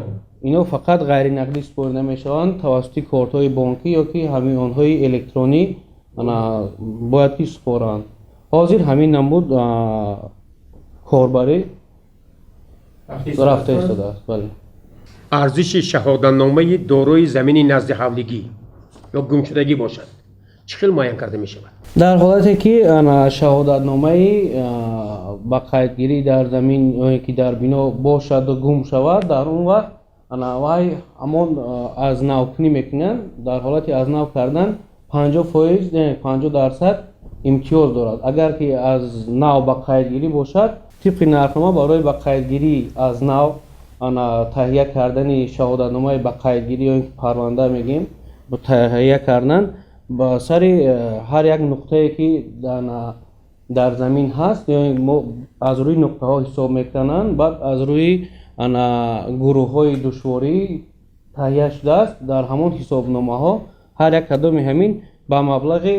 инҳо фақат ғайринақдӣ супорида мешаванд, тавассути кортҳои бонкӣ ё ки ҳамин онҳои электронӣ бояд ки супоранд. Ҳозир ҳамин намуд корбарӣ рафта истодааст, бале. Арзиши шаҳодатномаи дорои замини назди ҳавлигӣ ё гумшудагӣ бошад, чӣ хел муайян карда мешавад? Дар ҳолате ки шаҳодатномаи ба қайдгирӣ дар замин ё ки дар бино бошаду гум шавад, дар он вақт вай ҳамон аз навкунӣ мекунанд. Дар ҳолати аз нав кардан 50%, 50% имтиёз дорад. Агар ки аз нав ба қайдгирӣ бошад, тибқи нархнома барои ба қайдгирӣ аз нав таҳия кардани шаҳодатномаи ба қайдгирӣ ё ин ки парванда мегӯем, таҳия кардан ба сари ҳар як нуқтае ки дар замин ҳаст, ё мо аз рӯи нуқтаҳо ҳисоб мекунанд, баъд аз рӯи гурӯҳҳои душворӣ таҳия шудааст. Дар ҳамон ҳисобномаҳо ҳар як кадоми ҳамин ба маблағи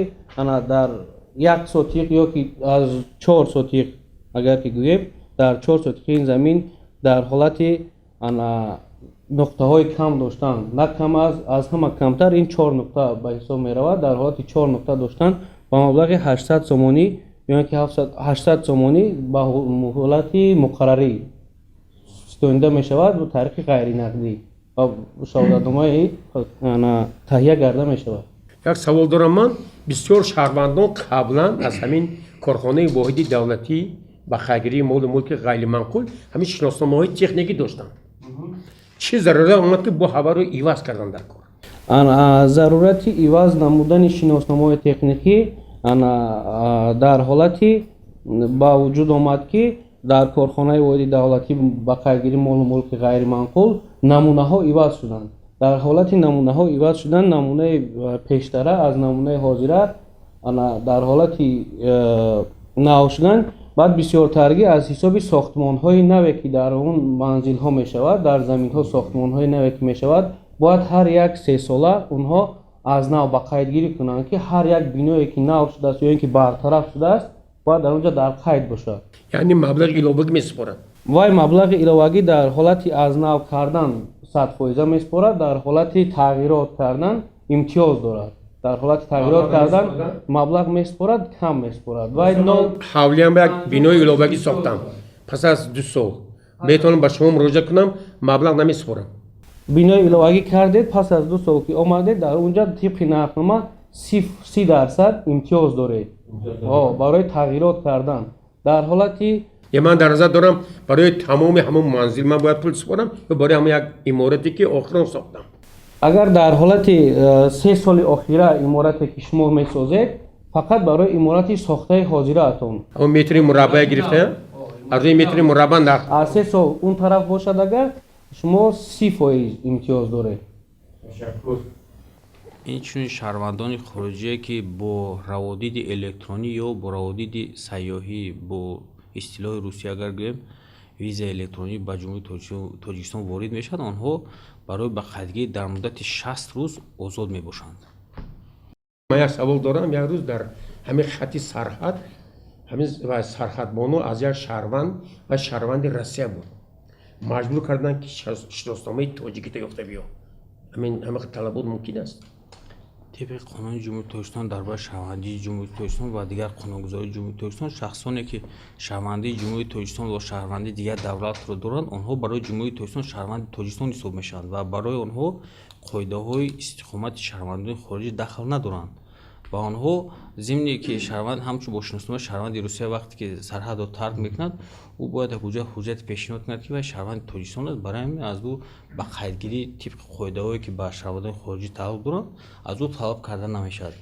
дар 1 сотиқ ё ки аз 4 сотиқ агар ки гӯем, дар 4 сотиқи ин замин дар ҳолати нуқтаҳои кам доштан, на кам аз ҳама камтар ин чор нуқта ба ҳисоб меравад, дар ҳолати чор нуқта доштан ба маблағи 800 сомонӣ ё ин ки 800 сомонӣ ба муҳлати муқаррарӣ ситонида мешавад, бо тариқи ғайринақдӣ ва шаҳодатномаи таҳия карда мешавад. Як савол дорам ман. Бисёр шаҳрвандон қаблан аз ҳамин корхонаи воҳиди давлатӣ ба қайдгирии молу мулки ғайриманқул ҳамин шиносномаҳои техникӣ доштанд. Чӣ зарурат омад, ки бо ҳаваро иваз кардан дар кор? Зарурати иваз намудани шиносномаҳои техникӣ дар ҳолати ба вуҷуд омад, ки Дар корхонаи воҳиди давлатӣ ба қайдгирии молу мулки ғайриманқул намунаҳо иваз шуданд. Дар ҳолати намунаҳо иваз шудан, намунаи пештара аз намунаи ҳозира дар ҳолати нав шудан, баъд бисёртаргӣ аз ҳисоби сохтмонҳои наве, ки дар он манзилҳо мешавад, дар заминҳо сохтмонҳои наве ки мешавад, бояд ҳар як 3 сола онҳо аз нав ба қайдгирӣ кунанд, ки ҳар як биное, ки нав шудааст ё ин ки бартараф шудааст, бояд дар он ҷо дар қайд бошад. Яъне маблағи иловагӣ месупорад? Вай маблағи иловагӣ дар ҳолати аз нав кардан 100 фоиза месупорад, дар ҳолати тағйирот кардан имтиёз дорад. Дар ҳолати тағйирот кардан маблағ месупорад, кам месупорад. Вай Ҳавлиам як бинои иловагӣ сохтам, пас аз 2 сол метавонам ба шумо муроҷиат кунам, маблағ намесупорам? Бинои иловагӣ кардед, пас аз 2 сол ки омадед, дар он ҷа тибқи нархнома 30% имтиёз доред барои тағйирот кардан дар ҳолати Е, ман дар назар дорам, барои тамоми ҳамон манзил ман бояд пул супорам ё барои ҳамон як иморате, ки охирон сохтам? Агар дар ҳолати 3 соли охира иморате, ки шумо месозед, фақат барои иморати сохтаи ҳозираатон. Ҳамон метри мураббая гирифта, аз рӯи метри мурабба нарх. Аз 3 сол он тараф бошад агар, шумо 30% имтиёз доред. Инчунин шаҳрвандони хориҷие, ки бо раводиди электронӣ ё бо раводиди сайёҳӣ, бо истилоҳи русӣ агар гӯем, визаи электронӣ, ба Ҷумҳурии Тоҷикистон ворид мешаванд, онҳо барои ба қайдгирӣ дар муддати 60 рӯз озод мебошанд. Ман як савол дорам. Як рӯз дар ҳамин хати сарҳад ҳамин сарҳадбоно аз як шаҳрванд ва шаҳрванди Россия буд, маҷбур карданд, ки шиносномаи тоҷикита ёфта биё. Ҳамин ҳама талабот мумкин аст? Тибқи Қонуни Ҷумҳурии Тоҷикистон дар бораи шаҳрвандии Ҷумҳурии Тоҷикистон ва дигар қонунгузории Ҷумҳурии Тоҷикистон, шахсоне, ки шаҳрвандии Ҷумҳурии Тоҷикистон ва шаҳрвандии дигар давлатро доранд, онҳо барои Ҷумҳурии Тоҷикистон шаҳрванди Тоҷикистон ҳисоб мешаванд ва барои онҳо қоидаҳои истиқомати шаҳрвандони хориҷӣ дахл надоранд. Ва онҳо зимне ки шаҳрванд ҳамчун бо шиносномаи шаҳрванди Русия вақте ки сарҳадро тарк мекунад, ӯ бояд як ҳуҷҷате пешниҳод кунад, ки вай шаҳрванди Тоҷикистон аст. Барои ҳамин аз ӯ ба қайдгирӣ тибқи қоидаҳое, ки ба шаҳрвандони хориҷӣ тааллуқ доранд, аз ӯ талаб карда намешавад.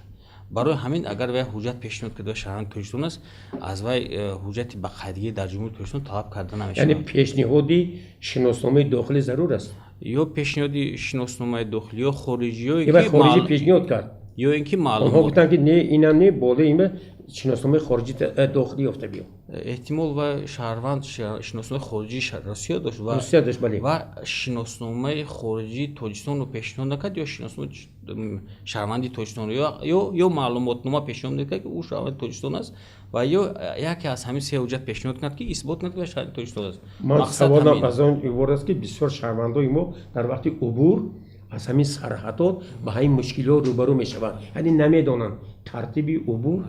Барои ҳамин, агар вай ҳуҷҷат пешниҳод кард, вай шаҳрванди Тоҷикистон аст, аз вай ҳуҷҷати ба қайдгирӣ дар Ҷумҳурии Тоҷикистон талаб карда намешавад. Яъне пешниҳоди шиносномаи дохилӣ зарур аст? Ё пешниҳоди шиносномаи дохилӣ ё хориҷӣ, ё хориҷӣ пешниҳод кард. Ё ин ки маълум Онҳо гуфтанд, ки не, ина не, болои има шиносномаи хориҷӣ, дохилӣ ёфта биё. Эҳтимол ва шаҳрванд шиносномаи хориҷии Русия дошт ва Русия дошт, бале. Ва шиносномаи хориҷии Тоҷикистонро пешниҳод накард ё шиносномаи шаҳрванди Тоҷикистонро ё маълумотнома пешниҳод мекард, ки ӯ шаҳрванди Тоҷикистон аст, ва ё яке аз ҳамин се ҳуҷҷат пешниҳод кунад, ки исбот кунад, ки шаҳрванди Тоҷикистон аст. Ман саволам аз он иборат аст, ки бисёр шаҳрвандои мо дар вақти убур аз ҳамин сарҳадот ба ҳамин мушкилиҳо рӯбарӯ мешаванд, яъне намедонанд тартиби убур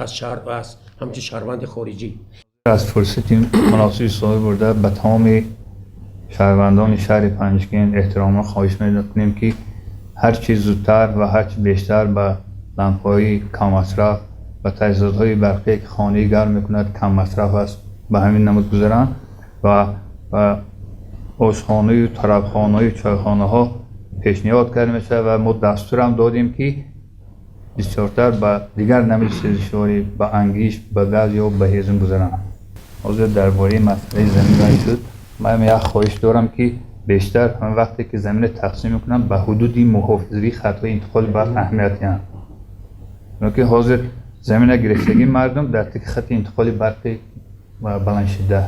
аз шаҳр аз ҳамчун шаҳрванди хориҷӣ. Аз фурсати муносиб истифода бурда, ба тамоми шаҳрвандони шаҳри Панҷакент эҳтиромона хоҳиш мекунем, ки ҳарчи зудтар ва ҳарчи бештар ба лампаҳои каммасраф ва таҷҳизотҳои барқие, ки хонаи гарм мекунад, каммасраф аст, ба ҳамин намуд гузаранд ва ба ошхонаю тарабхонаю чойхонаҳо пешниҳод карда мешавад. Ва мо дастурам додем, ки бисёртар ба дигар намуди сӯзишворӣ, ба ангишт, ба газ ё ба ҳезум гузаранд. Ҳозир дар бораи масъалаи замин баҳс шуд. Ман як хоҳиш дорам, ки бештар ҳамин вақте ки заминро тақсим мекунанд, ба ҳудуди муҳофизавии хатҳои интиқоли барқ аҳамият диҳанд, чунки ҳозир замина гирифтагии мардум дар таги хати интиқоли барқи баландшиддат.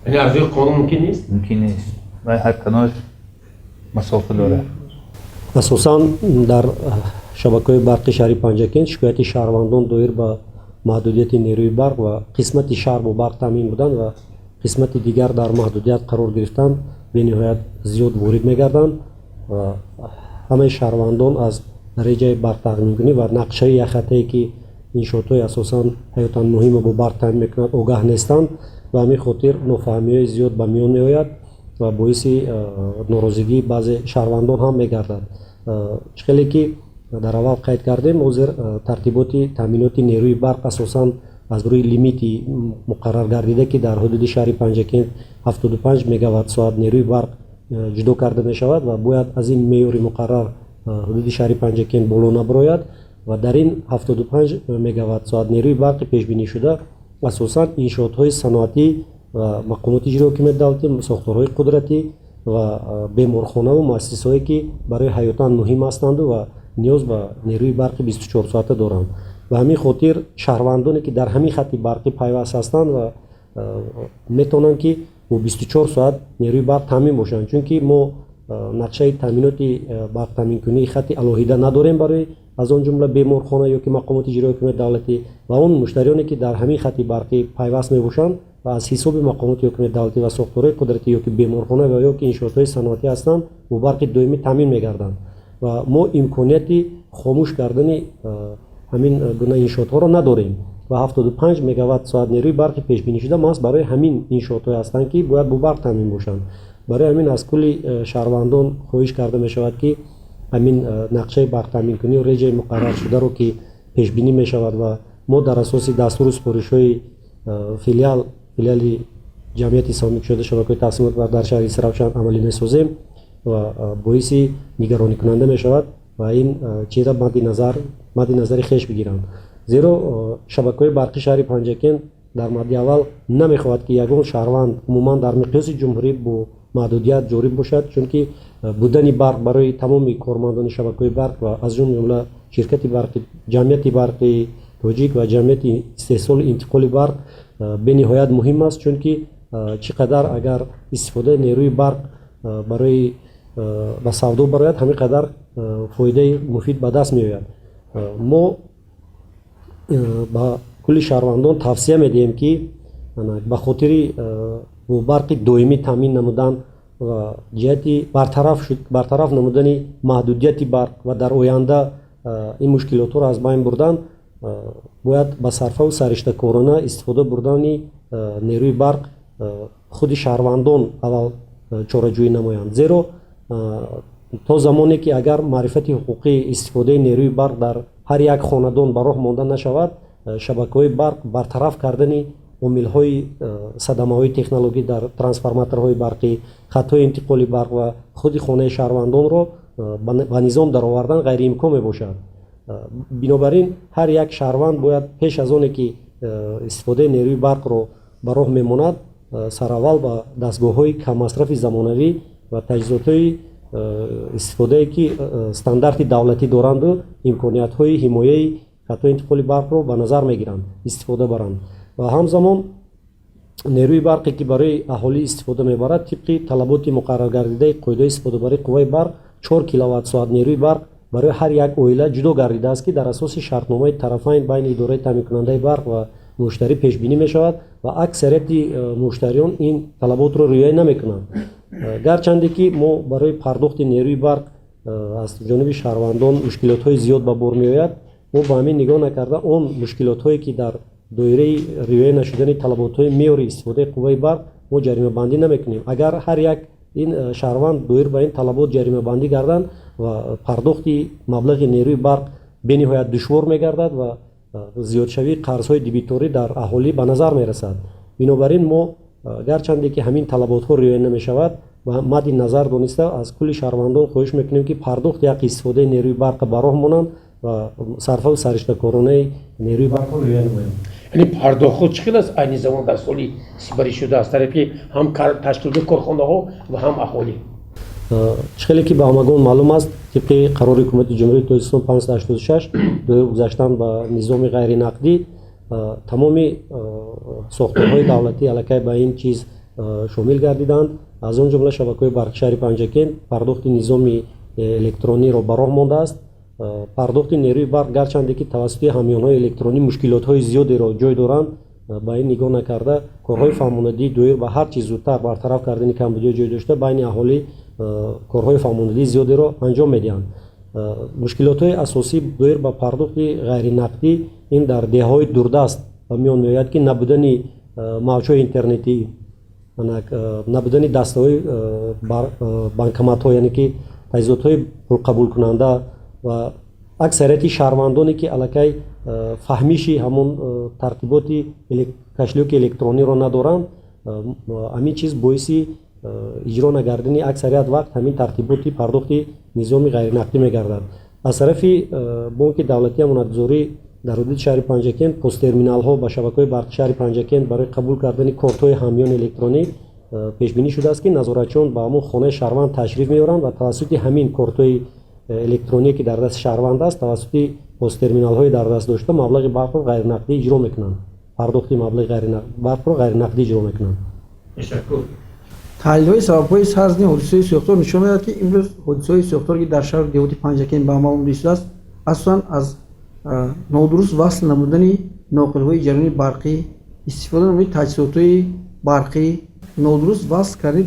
Яъне аз рӯи қонун мумкин нест? Мумкин нест ва ҳар кадомаш масофа дорад. Асосан дар шабакаҳои барқи шаҳри Панҷакент шикояти шаҳрвандон доир ба маҳдудияти нерӯи барқ ва қисмати шаҳр бо барқ таъмин будан ва қисмати дигар дар маҳдудият қарор гирифтан бениҳоят зиёд ворид мегарданд. Ва ҳамаи шаҳрвандон аз дараҷаи барқтаъминкунӣ ва нақшаи яххатае, ки иншоотҳои асосан ҳаётан муҳимро бо барқ таъмин мекунад, огаҳ нестанд. Ба ҳамин хотир нофаҳмиҳои зиёд ба миён меояд ва боиси норозигии баъзе шаҳрвандон ҳам мегардад. Чӣ хеле ки дар аввал қайд кардем, ҳозир тартиботи таъминоти нерӯи барқ асосан аз рӯи лимити муқаррар гардида, ки дар ҳудуди шаҳри Панҷакент 75 мегаватт соат нерӯи барқ ҷудо карда мешавад ва бояд аз ин меъёри муқаррар ҳудуди шаҳри Панҷакент боло набарояд. Ва дар ин 75 мегаватт соат нерӯи барқи пешбинишуда асосан иншоотҳои саноатӣ. ва мақомоти иҷроии ҳокимияти давлатӣ, сохторҳои қудратӣ ва беморхонаву муассисаҳое, ки барои ҳаётан муҳим ҳастанду ва ниёз ба нерӯи барқи 24 соата доранд. Ба ҳамин хотир шаҳрвандоне, ки дар ҳамин хатти барқӣ пайваст ҳастанд ва метавонанд, ки бо 24 соат нерӯи барқ таъмин бошанд, чунки мо нақшаи таъминоти барқтаъминкунии хатти алоҳида надорем барои аз он ҷумла беморхона ё ки мақомоти иҷроии ҳокимияти давлатӣ. Ва он муштариёне, ки дар ҳамин хатти барқӣ пайваст мебошанд ва аз ҳисоби мақомоти ҳокимияти давлатӣ ва сохторҳои қудратӣ ё ки беморхона ва ё ки иншоотҳои саноатӣ ҳастанд, бо барқи доимӣ таъмин мегарданд ва мо имконияти хомӯш кардани ҳамин гуна иншоотҳоро надорем. Ва 75 мегаватт соат нерӯи барқи пешбинишуда маҳз барои ҳамин иншоотҳое ҳастанд, ки бояд бо барқ таъмин бошанд. Барои ҳамин аз кулли шаҳрвандон хоҳиш карда мешавад, ки ҳамин нақшаи барқтаъминкунию реҷаи муқарраршударо, ки пешбинӣ мешавад ва мо дар асоси дастуру супоришҳои филиали ҷамъияти саҳомии кушодаи шабакаҳои тақсимоти барқ дар шаҳри Истаравшан амалӣ месозем ва боиси нигаронӣкунанда мешавад ва ин чиза мадди назари хеш бигиранд, зеро шабакаҳои барқи шаҳри Панҷакент дар мадди аввал намехоҳад, ки ягон шаҳрванд умуман дар миқёси ҷумҳурӣ бо маҳдудият ҷорӣ бошад, чунки будани барқ барои тамоми кормандони шабакаҳои барқ ва аз ҷумла ширкати барқи ҷамъияти барқи Тоҷик ва ҷамъияти истеҳсолу интиқоли барқ бениҳоят муҳим аст, чунки чӣ қадар агар истифодаи нерӯи барқ барои ба савдо барояд, ҳамин қадар фоидаи муфид ба даст меояд. Мо ба кулли шаҳрвандон тавсия медиҳем, ки ба хотири бо барқи доимӣ таъмин намудан ва ҷиҳати бартараф намудани маҳдудияти барқ ва дар оянда ин мушкилотҳоро аз байн бурдан, бояд ба сарфаву сариштакорона истифода бурдани нерӯи барқ худи шаҳрвандон аввал чораҷӯӣ намоянд, зеро то замоне ки агар маърифати ҳуқуқии истифодаи нерӯи барқ дар ҳар як хонадон ба роҳ монда нашавад, шабакаҳои барқ бартараф кардани омилҳои садамаҳои технологӣ дар трансформаторҳои барқӣ, хатҳои интиқоли барқ ва худи хонаи шаҳрвандонро ба низом даровардан ғайриимкон мебошад. Бинобар ин ҳар як шаҳрванд бояд пеш аз оне ки истифодаи нерӯи барқро ба роҳ мемонад, сараввал ба дастгоҳҳои каммасрофи замонавӣ ва таҷҳизотҳои истифодае, ки стандарти давлатӣ доранду имкониятҳои ҳимояи хатҳои интиқоли барқро ба назар мегиранд, истифода баранд. Ва ҳамзамон нерӯи барқе, ки барои аҳолӣ истифода мебарад, тибқи талаботи муқарраргардидаи қоидаи истифодабарии қувваи барқ, 4 киловатт соат нерӯи барқ барои ҳар як оила ҷудо гардидааст, ки дар асоси шартномаи тарафайн байни идораи таъминкунандаи барқ ва муштарӣ пешбинӣ мешавад. Ва аксарияти муштариён ин талаботро риоя намекунанд, гарчанде ки мо барои пардохти нерӯи барқ аз ҷониби шаҳрвандон мушкилотҳои зиёд ба бор меояд. Мо ба ҳамин нигоҳ накарда, он мушкилотҳое, ки дар доираи риоя нашудани талаботҳои меъёри истифодаи қувваи барқ, мо ҷаримабандӣ намекунем. Агар ҳар як ин шаҳрванд доир ба ин талабот ҷаримабандӣ гарданд ва пардохти маблағи нерӯи барқ бениҳоят душвор мегардад ва зиёдшавии қарзҳои дебиторӣ дар аҳолӣ ба назар мерасад. Бинобар ин мо, гарчанде ки ҳамин талаботҳо риоя намешавад, ба мадди назар дониста, аз кулли шаҳрвандон хоҳиш мекунем, ки пардохти ҳаққи истифодаи нерӯи барқро ба роҳ монанд ва сарфаву сариштакоронаи нерӯи барқро риоя намоянд. Яъне пардохтҳо чӣ хел аст айни замон дар соли сипарӣ шуда аз тарафи ҳам ташкилоти корхонаҳо ва ҳам аҳолӣ? Чӣ хеле ки ба ҳамагон маълум аст, тибқи қарори Ҳукумати Ҷумҳурии Тоҷикистон 586 доир гузаштан ба низоми ғайринақдӣ, тамоми сохторҳои давлатӣ аллакай ба ин чиз шомил гардиданд, аз он ҷумла шабакаҳои барқи шаҳри Панҷакент пардохти низоми электрониро ба роҳ мондааст. Пардохти нерӯи барқ, гарчанде ки тавассути ҳамёнҳои электронӣ мушкилотҳои зиёдеро ҷой доранд, ба ин нигоҳ накарда, корҳои фаҳмонадӣ доир ба ҳар чиз зудтар бартараф кардани камбудиҳои ҷой дошта байни аҳолӣ корҳои фаҳмонадии зиёдеро анҷом медиҳанд. Мушкилотҳои асосӣ доир ба пардохти ғайринақдӣ ин дар деҳаҳои дурдаст ба миён меояд, ки набудани мавҷҳои интернетӣ, набудани дастаҳои банкоматҳо, яъне ки таҷҳизотҳои пулқабулкунанда ва аксарияти шаҳрвандоне, ки аллакай фаҳмиши ҳамон тартиботи кошелёки электрониро надоранд. Ҳамин чиз боиси иҷро нагардини аксарият вақт ҳамин тартиботи пардохти низоми ғайринақдӣ мегардад. Аз тарафи Бонки давлатии амонатгузорӣ Дар ҳудуди шаҳри Панҷакент посттерминалҳо ба шабакаҳои барқи шаҳри Панҷакент барои қабул кардани кортҳои ҳамёни электронӣ пешбинӣ шудааст, ки назоратчиён ба ҳамон хонаи шаҳрванд ташриф меоранд ва тавассути ҳамин кортҳои электроние, ки дар дасти шаҳрванд аст, тавассути посттерминалҳои дар даст дошта маблағи барқро ғайринақдӣ иҷро мекунанд, пардохти маблағи барқро ғайринақдӣ иҷро мекунанд. Ташаккур. Таҳлилҳои сабабҳои сар задани ҳодисаҳои сӯхтор нишон медиҳад, ки имрӯз ҳодисаҳои сӯхтор, ки дар шаҳру деҳоти Панҷакент ба амал омада истодааст, асосан аз нодуруст васл намудани ноқилҳои ҷараёни барқӣ, истифода намудани таҷҳизотҳои барқӣ, нодуруст васл кардани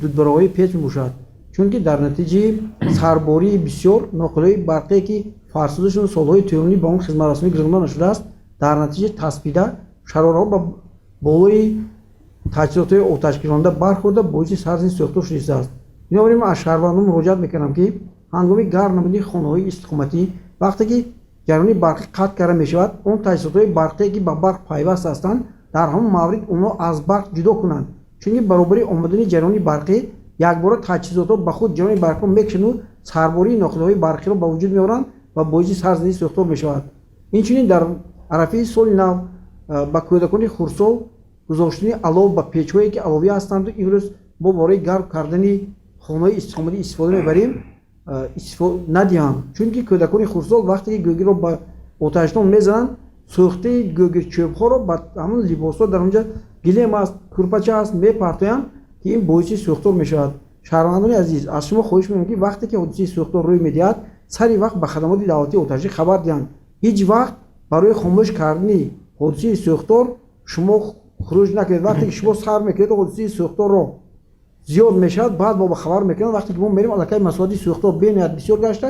дудбароҳои печ мебошад. Чунки дар натиҷаи сарбории бисёр ноқилҳои барқие, ки фарсудашон солҳои тӯлонӣ ба он хизматрасонӣ гузаронда нашудааст, дар натиҷа таспида шарораҳо ба болои таҷҳизотҳои оташгиронда бархӯрда, боиси сарзани сӯхтор шудааст. Бинобар ин ман аз шаҳрвандон муроҷиат мекунам, ки ҳангоми гарм намудани хонаҳои истиқоматӣ, вақте ки ҷараёни барқӣ қатъ карда мешавад, он таҷҳизотҳои барқие, ки ба барқ пайваст ҳастанд, дар ҳамон маврид онҳо аз барқ ҷудо кунанд. Чунки баробари омадани ҷараёни барқӣ якбора таҷҳизотҳо ба худ ҷараёни барқиро мекашанду сарбории ноқилҳои барқиро ба вуҷуд меоранд ва боиси сарзании сӯхтор мешавад. Инчунин дар арафаи соли нав ба кӯдакони хурдсол гузоштани алов ба печҳое, ки аловӣ ҳастанду имрӯз мо барои гарм кардани хонаҳои истиқоматӣ истифода мебарем, надиҳанд. Чунки кӯдакони хурдсол вақте ки гӯгирро ба оташдон мезананд, сӯхтаи гӯгирчӯбҳоро ба ҳамон либосҳо, дар онҷа гилем аст, курпача аст, мепартоянд, ки ин боиси сӯхтор мешавад. Шаҳрвандони азиз, аз шумо хоҳиш мекунам, ки вақте ки ҳодисаи сӯхтор рӯй медиҳад, сари вақт ба хадамоти давлатии оташӣ хабар диҳанд. Ҳеҷ вақт барои хомӯш кардани ҳодисаи сӯхтор шумо хуруҷ накунед. Вақте ки шумо сар мекунед, ҳодисаи сӯхторро зиёд мешавад, баъд мо ба хабар мекунем. Вақте ки мо мерем, аллакай масоҳати сӯхтор бениҳоят бисёр гашта,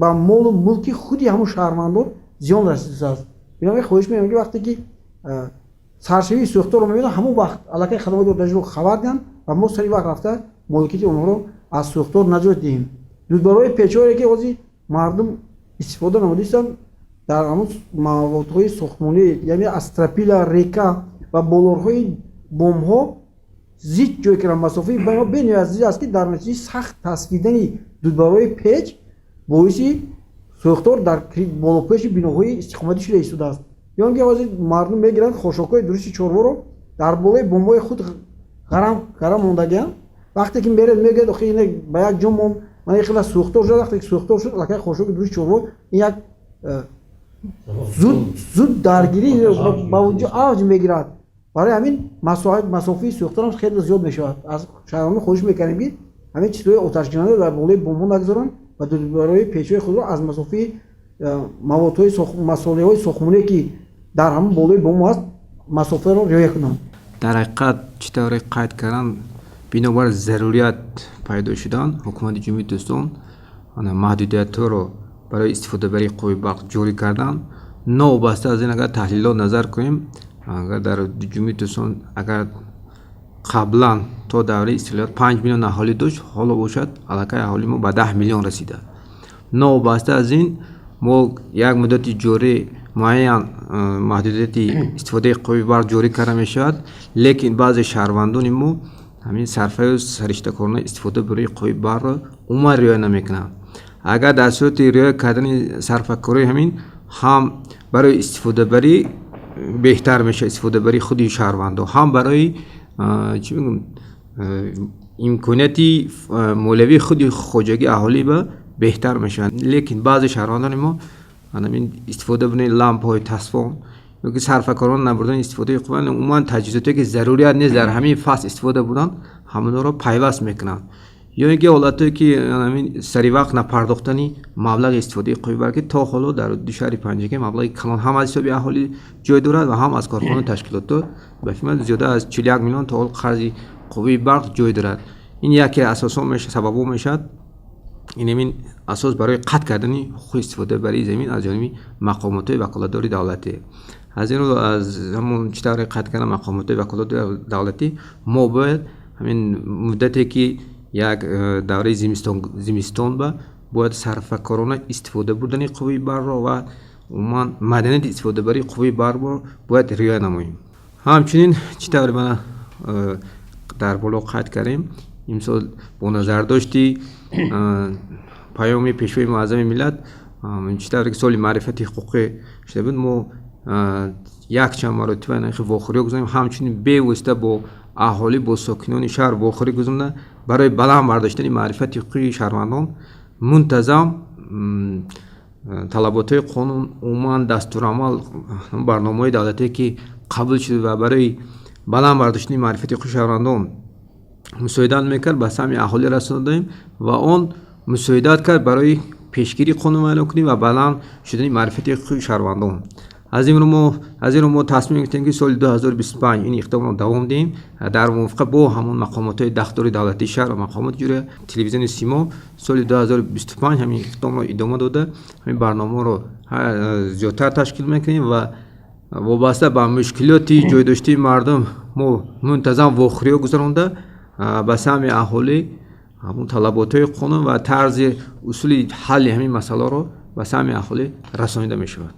ба молу мулки худи ҳамон шаҳрвандон зиён расидааст. Бинобар ин хоҳиш мекунем, ки вақте ки саршавии сӯхторро мебинанд, ҳамон вақт аллакай хадамоти оташиро хабар диҳанд ва мо сари вақт рафта моликияти онҳоро аз сӯхтор наҷот диҳем. Дудбарои печҳое, ки ҳозир мардум истифода намудистанд, дар ҳамон маводҳои сохтмонӣ, яъне аз стропила, река ва болорҳои бомҳо зич ҷой карданд. Масофаи байни бениҳоят зич аст, ки дар натиҷаи сахт тасфидани дудбарои печ боиси сӯхтор дар болопеши биноҳои истиқоматӣ шуда истодааст. Ё ин ки ҳозир мардум мегиранд хошокҳои дурусти чорворо, дар болои бомҳои худ гарам мондагианд. Вақте ки меред, мегӯяд: охи, ина ба як ҷо мон, ман хела сӯхтор шуд. Вақте ки сӯхтор шуд, аллакай хошоки дурусти чорво ин як зуд зуд даргирӣ ба вуҷуд авҷ мегирад. Барои ҳамин масофаи сӯхторам хеле зиёд мешавад. Аз шаҳрвандон хоҳиш мекардем, ки ҳамин чизҳои оташгиронда дар болои бомҳо нагузоранд ва барои печҳои худро аз масофаи маводҳои масолеҳои сохтмоние, ки дар ҳамон болои бомҳо аст, масофаро риоя кунанд. Дар ҳақиқат, чӣ тавре қайд кардам, бинобар зарурият пайдо шудан, ҳукумати Ҷумҳурии Тоҷикистон маҳдудиятҳоро барои истифодабарии қувваи барқ ҷорӣ карданд. Новобаста аз ин, агар таҳлилот назар кунем, агар дар Ҷумҳурии Тоҷикистон агар қаблан то давраи истиқлолият 5 миллион аҳолӣ дошт, ҳоло бошад, аллакай аҳолии мо ба 10 миллион расида. Новобаста аз ин, мо як муддати ҷорӣ муайян маҳдудияти истифодаи қувваи барқ ҷорӣ карда мешавад, лекин баъзе шаҳрвандони мо ҳамин сарфаю сариштакорона истифода барои қувваи барқро умуман риоя намекунанд. Агар дар сурати риоя кардани сарфакории ҳамин ҳам барои истифодабарӣ беҳтар мешавад, истифодабарии худи шаҳрвандон, ҳам барои чӣ мегӯм, имконияти молиявии худи хоҷагии аҳолӣ ба беҳтар мешавад. Лекин баъзе шаҳрвандони мо ҳамин истифода бурдани лампаҳои тасфон ёки сарфакорона набурдани истифодаи қувва, умуман таҷҳизоте, ки зарурият нест дар ҳамин фасл истифода бурдан, ҳамонҳоро пайваст мекунанд. Ё ин ки ҳолатҳое, ки ҳамин саривақт напардохтани маблағи истифодаи қувваи барқ, ки то ҳоло дар шаҳри Панҷакент маблағи калон ҳам аз ҳисоби аҳолӣ ҷой дорад ва ҳам аз корхонаи ташкилотҳо. Ба фикр ман, зиёда аз 41 миллион то ҳол қарзи қувваи барқ ҷой дорад. Ин яке асосҳо сабабҳо мешавад, ин ҳамин асос барои қатъ кардани ҳуқуқи истифодабарии замин аз ҷониби мақомотҳои ваколатдори давлатӣ. Аз ин рӯ, аз ҳамон чӣ тавре қайд кардам, мақомотҳои ваколатдори давлатӣ мо бояд ҳамин муддате, ки як давраи зимистон ба бояд сарфакорона истифода бурдани қувваи барқро ва умуман маданияти истифодабарии қувваи барқро бояд риоя намоем. Ҳамчунин, чӣ тавре мана дар боло қайд кардем, имсол бо назардошти паёми Пешвои Муаззами миллат Чӣ тавре ки соли маърифати ҳуқуқӣ шуда буд, мо якчанд маротиба вохӯриҳо гузаронем, ҳамчунин бевосита бо аҳолӣ, бо сокинони шаҳр вохӯрӣ гузаронда, барои баланд бардоштани маърифати ҳуқуқии шаҳрвандон мунтазам талаботҳои қонун, умуман дастурамал, барномаҳои давлатие ки қабул шуда ва барои баланд бардоштани маърифати ҳуқуқии шаҳрвандон мусоидат мекард, ба самъи аҳолӣ расонадаем ва он мусоидат кард барои пешгирии қонунвайронкунӣ ва баланд шудани маърифати ҳуқуқии шаҳрвандон. Аз ин рӯ мо тасмим гирифтем, ки соли 2025 ин иқдомро давом диҳем дар мувофиқа бо ҳамон мақомотҳои дахлдори давлатии шаҳр ва мақомоти иҷроия, телевизиони Симо соли 2025 ҳамин иқдомро идома дода, ҳамин барномаро зиёдтар ташкил мекунем ва вобаста ба мушкилоти ҷойдоштии мардум мо мунтазам вохӯриҳо гузаронда, ба самъи аҳолӣ ҳамон талаботҳои қонун ва тарзи усули ҳалли ҳамин масъаларо ба самъи аҳолӣ расонида мешавад.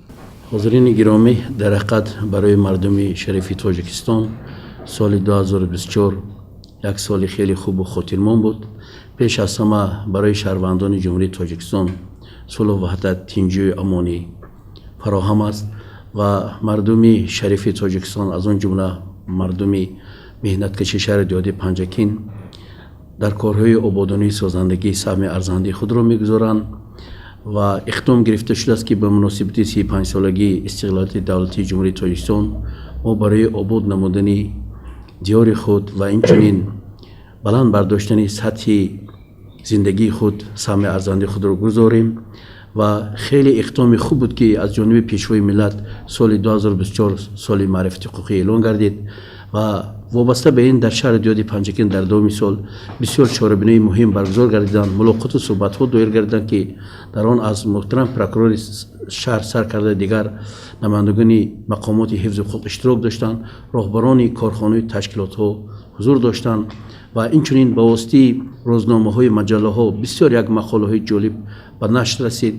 Ҳозирини гиромӣ, дар ҳақиқат барои мардуми шарифи Тоҷикистон соли 2024 як соли хеле хубу хотирмон буд. Пеш аз ҳама барои шаҳрвандони Ҷумҳурии Тоҷикистон сулҳу ваҳдат, тинҷию амонӣ фароҳам аст ва мардуми шарифи Тоҷикистон, аз он ҷумла мардуми меҳнаткаши шаҳри диёди Панҷакент, дар корҳои ободонии созандагӣ саҳми арзандаи худро мегузоранд ва иқдом гирифта шудааст, ки ба муносибати 35-солагии истиқлолияти давлатии Ҷумҳурии Тоҷикистон мо барои обод намудани диёри худ ва инчунин баланд бардоштани сатҳи зиндагии худ саҳми арзандаи худро гузорем. Ва хеле иқдоми хуб буд, ки аз ҷониби Пешвои миллат соли 2024 соли маърифати ҳуқуқӣ эълон гардид ва вобаста ба ин дар шаҳри диёди Панҷакент дар давоми сол бисёр чорабиниҳои муҳим баргузор гардиданд, мулоқоту суҳбатҳо доир гардиданд, ки дар он аз муҳтарам прокурори шаҳр сар карда дигар намояндагони мақомоти ҳифзи ҳуқуқ иштирок доштанд, роҳбарони корхонаи ташкилотҳо ҳузур доштанд ва инчунин ба воситаи рӯзномаҳои маҷаллаҳо бисёр як мақолаҳои ҷолиб ба нашр расид.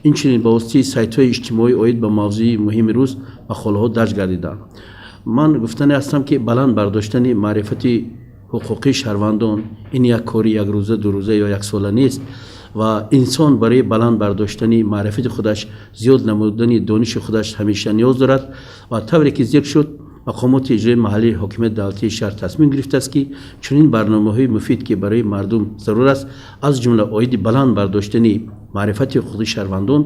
Инчунин ба воситаи сайтҳои иҷтимоӣ оид ба мавзӯи муҳими рӯз мақолаҳо дарҷ гардиданд. Ман гуфтане ҳастам, ки баланд бардоштани маърифати ҳуқуқии шаҳрвандон ин як кори якрӯза, дурӯза ё яксола нест ва инсон барои баланд бардоштани маърифати худаш, зиёд намудани дониши худаш ҳамеша ниёз дорад. Ва тавре ки зикр шуд, мақомоти иҷроии маҳаллии ҳокимияти давлатии шаҳр тасмим гирифтааст, ки чунин барномаҳои муфид, ки барои мардум зарур аст, аз ҷумла оиди баланд бардоштани маърифати ҳуқуқии шаҳрвандон,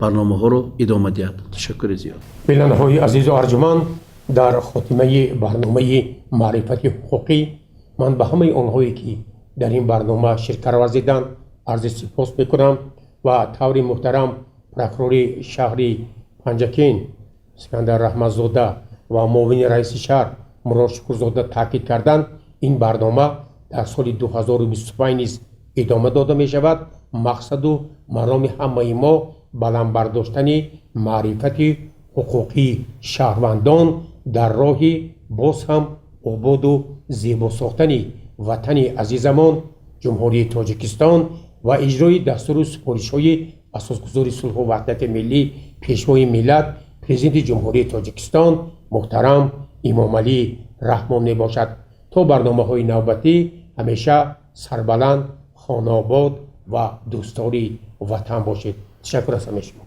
барномаҳоро идома диҳад. Ташаккури зиёд. Бинандаҳои азизу арҷуманд, дар хотимаи барномаи маърифати ҳуқуқӣ ман ба ҳамаи онҳое, ки дар ин барнома ширкат варзиданд, арзи сипос мекунам ва таври муҳтарам прокурори шаҳри Панҷакент Искандар Раҳматзода ва муовини раиси шаҳр Мурод Шукурзода таъкид карданд, ин барнома дар соли 2025 низ идома дода мешавад. Мақсаду мароми ҳамаи мо баланд бардоштани маърифати ҳуқуқии шаҳрвандон дар роҳи боз ҳам ободу зебо сохтани ватани азизамон Ҷумҳурии Тоҷикистон ва иҷрои дастуру супоришҳои асосгузори сулҳу ваҳдати миллӣ, Пешвои миллат, Президенти Ҷумҳурии Тоҷикистон муҳтарам Имомалӣ Раҳмон мебошад. То барномаҳои навбатӣ ҳамеша сарбаланд, хонаобод ва дӯстдори ватан бошед. Ташаккур аз ҳамаи шумо.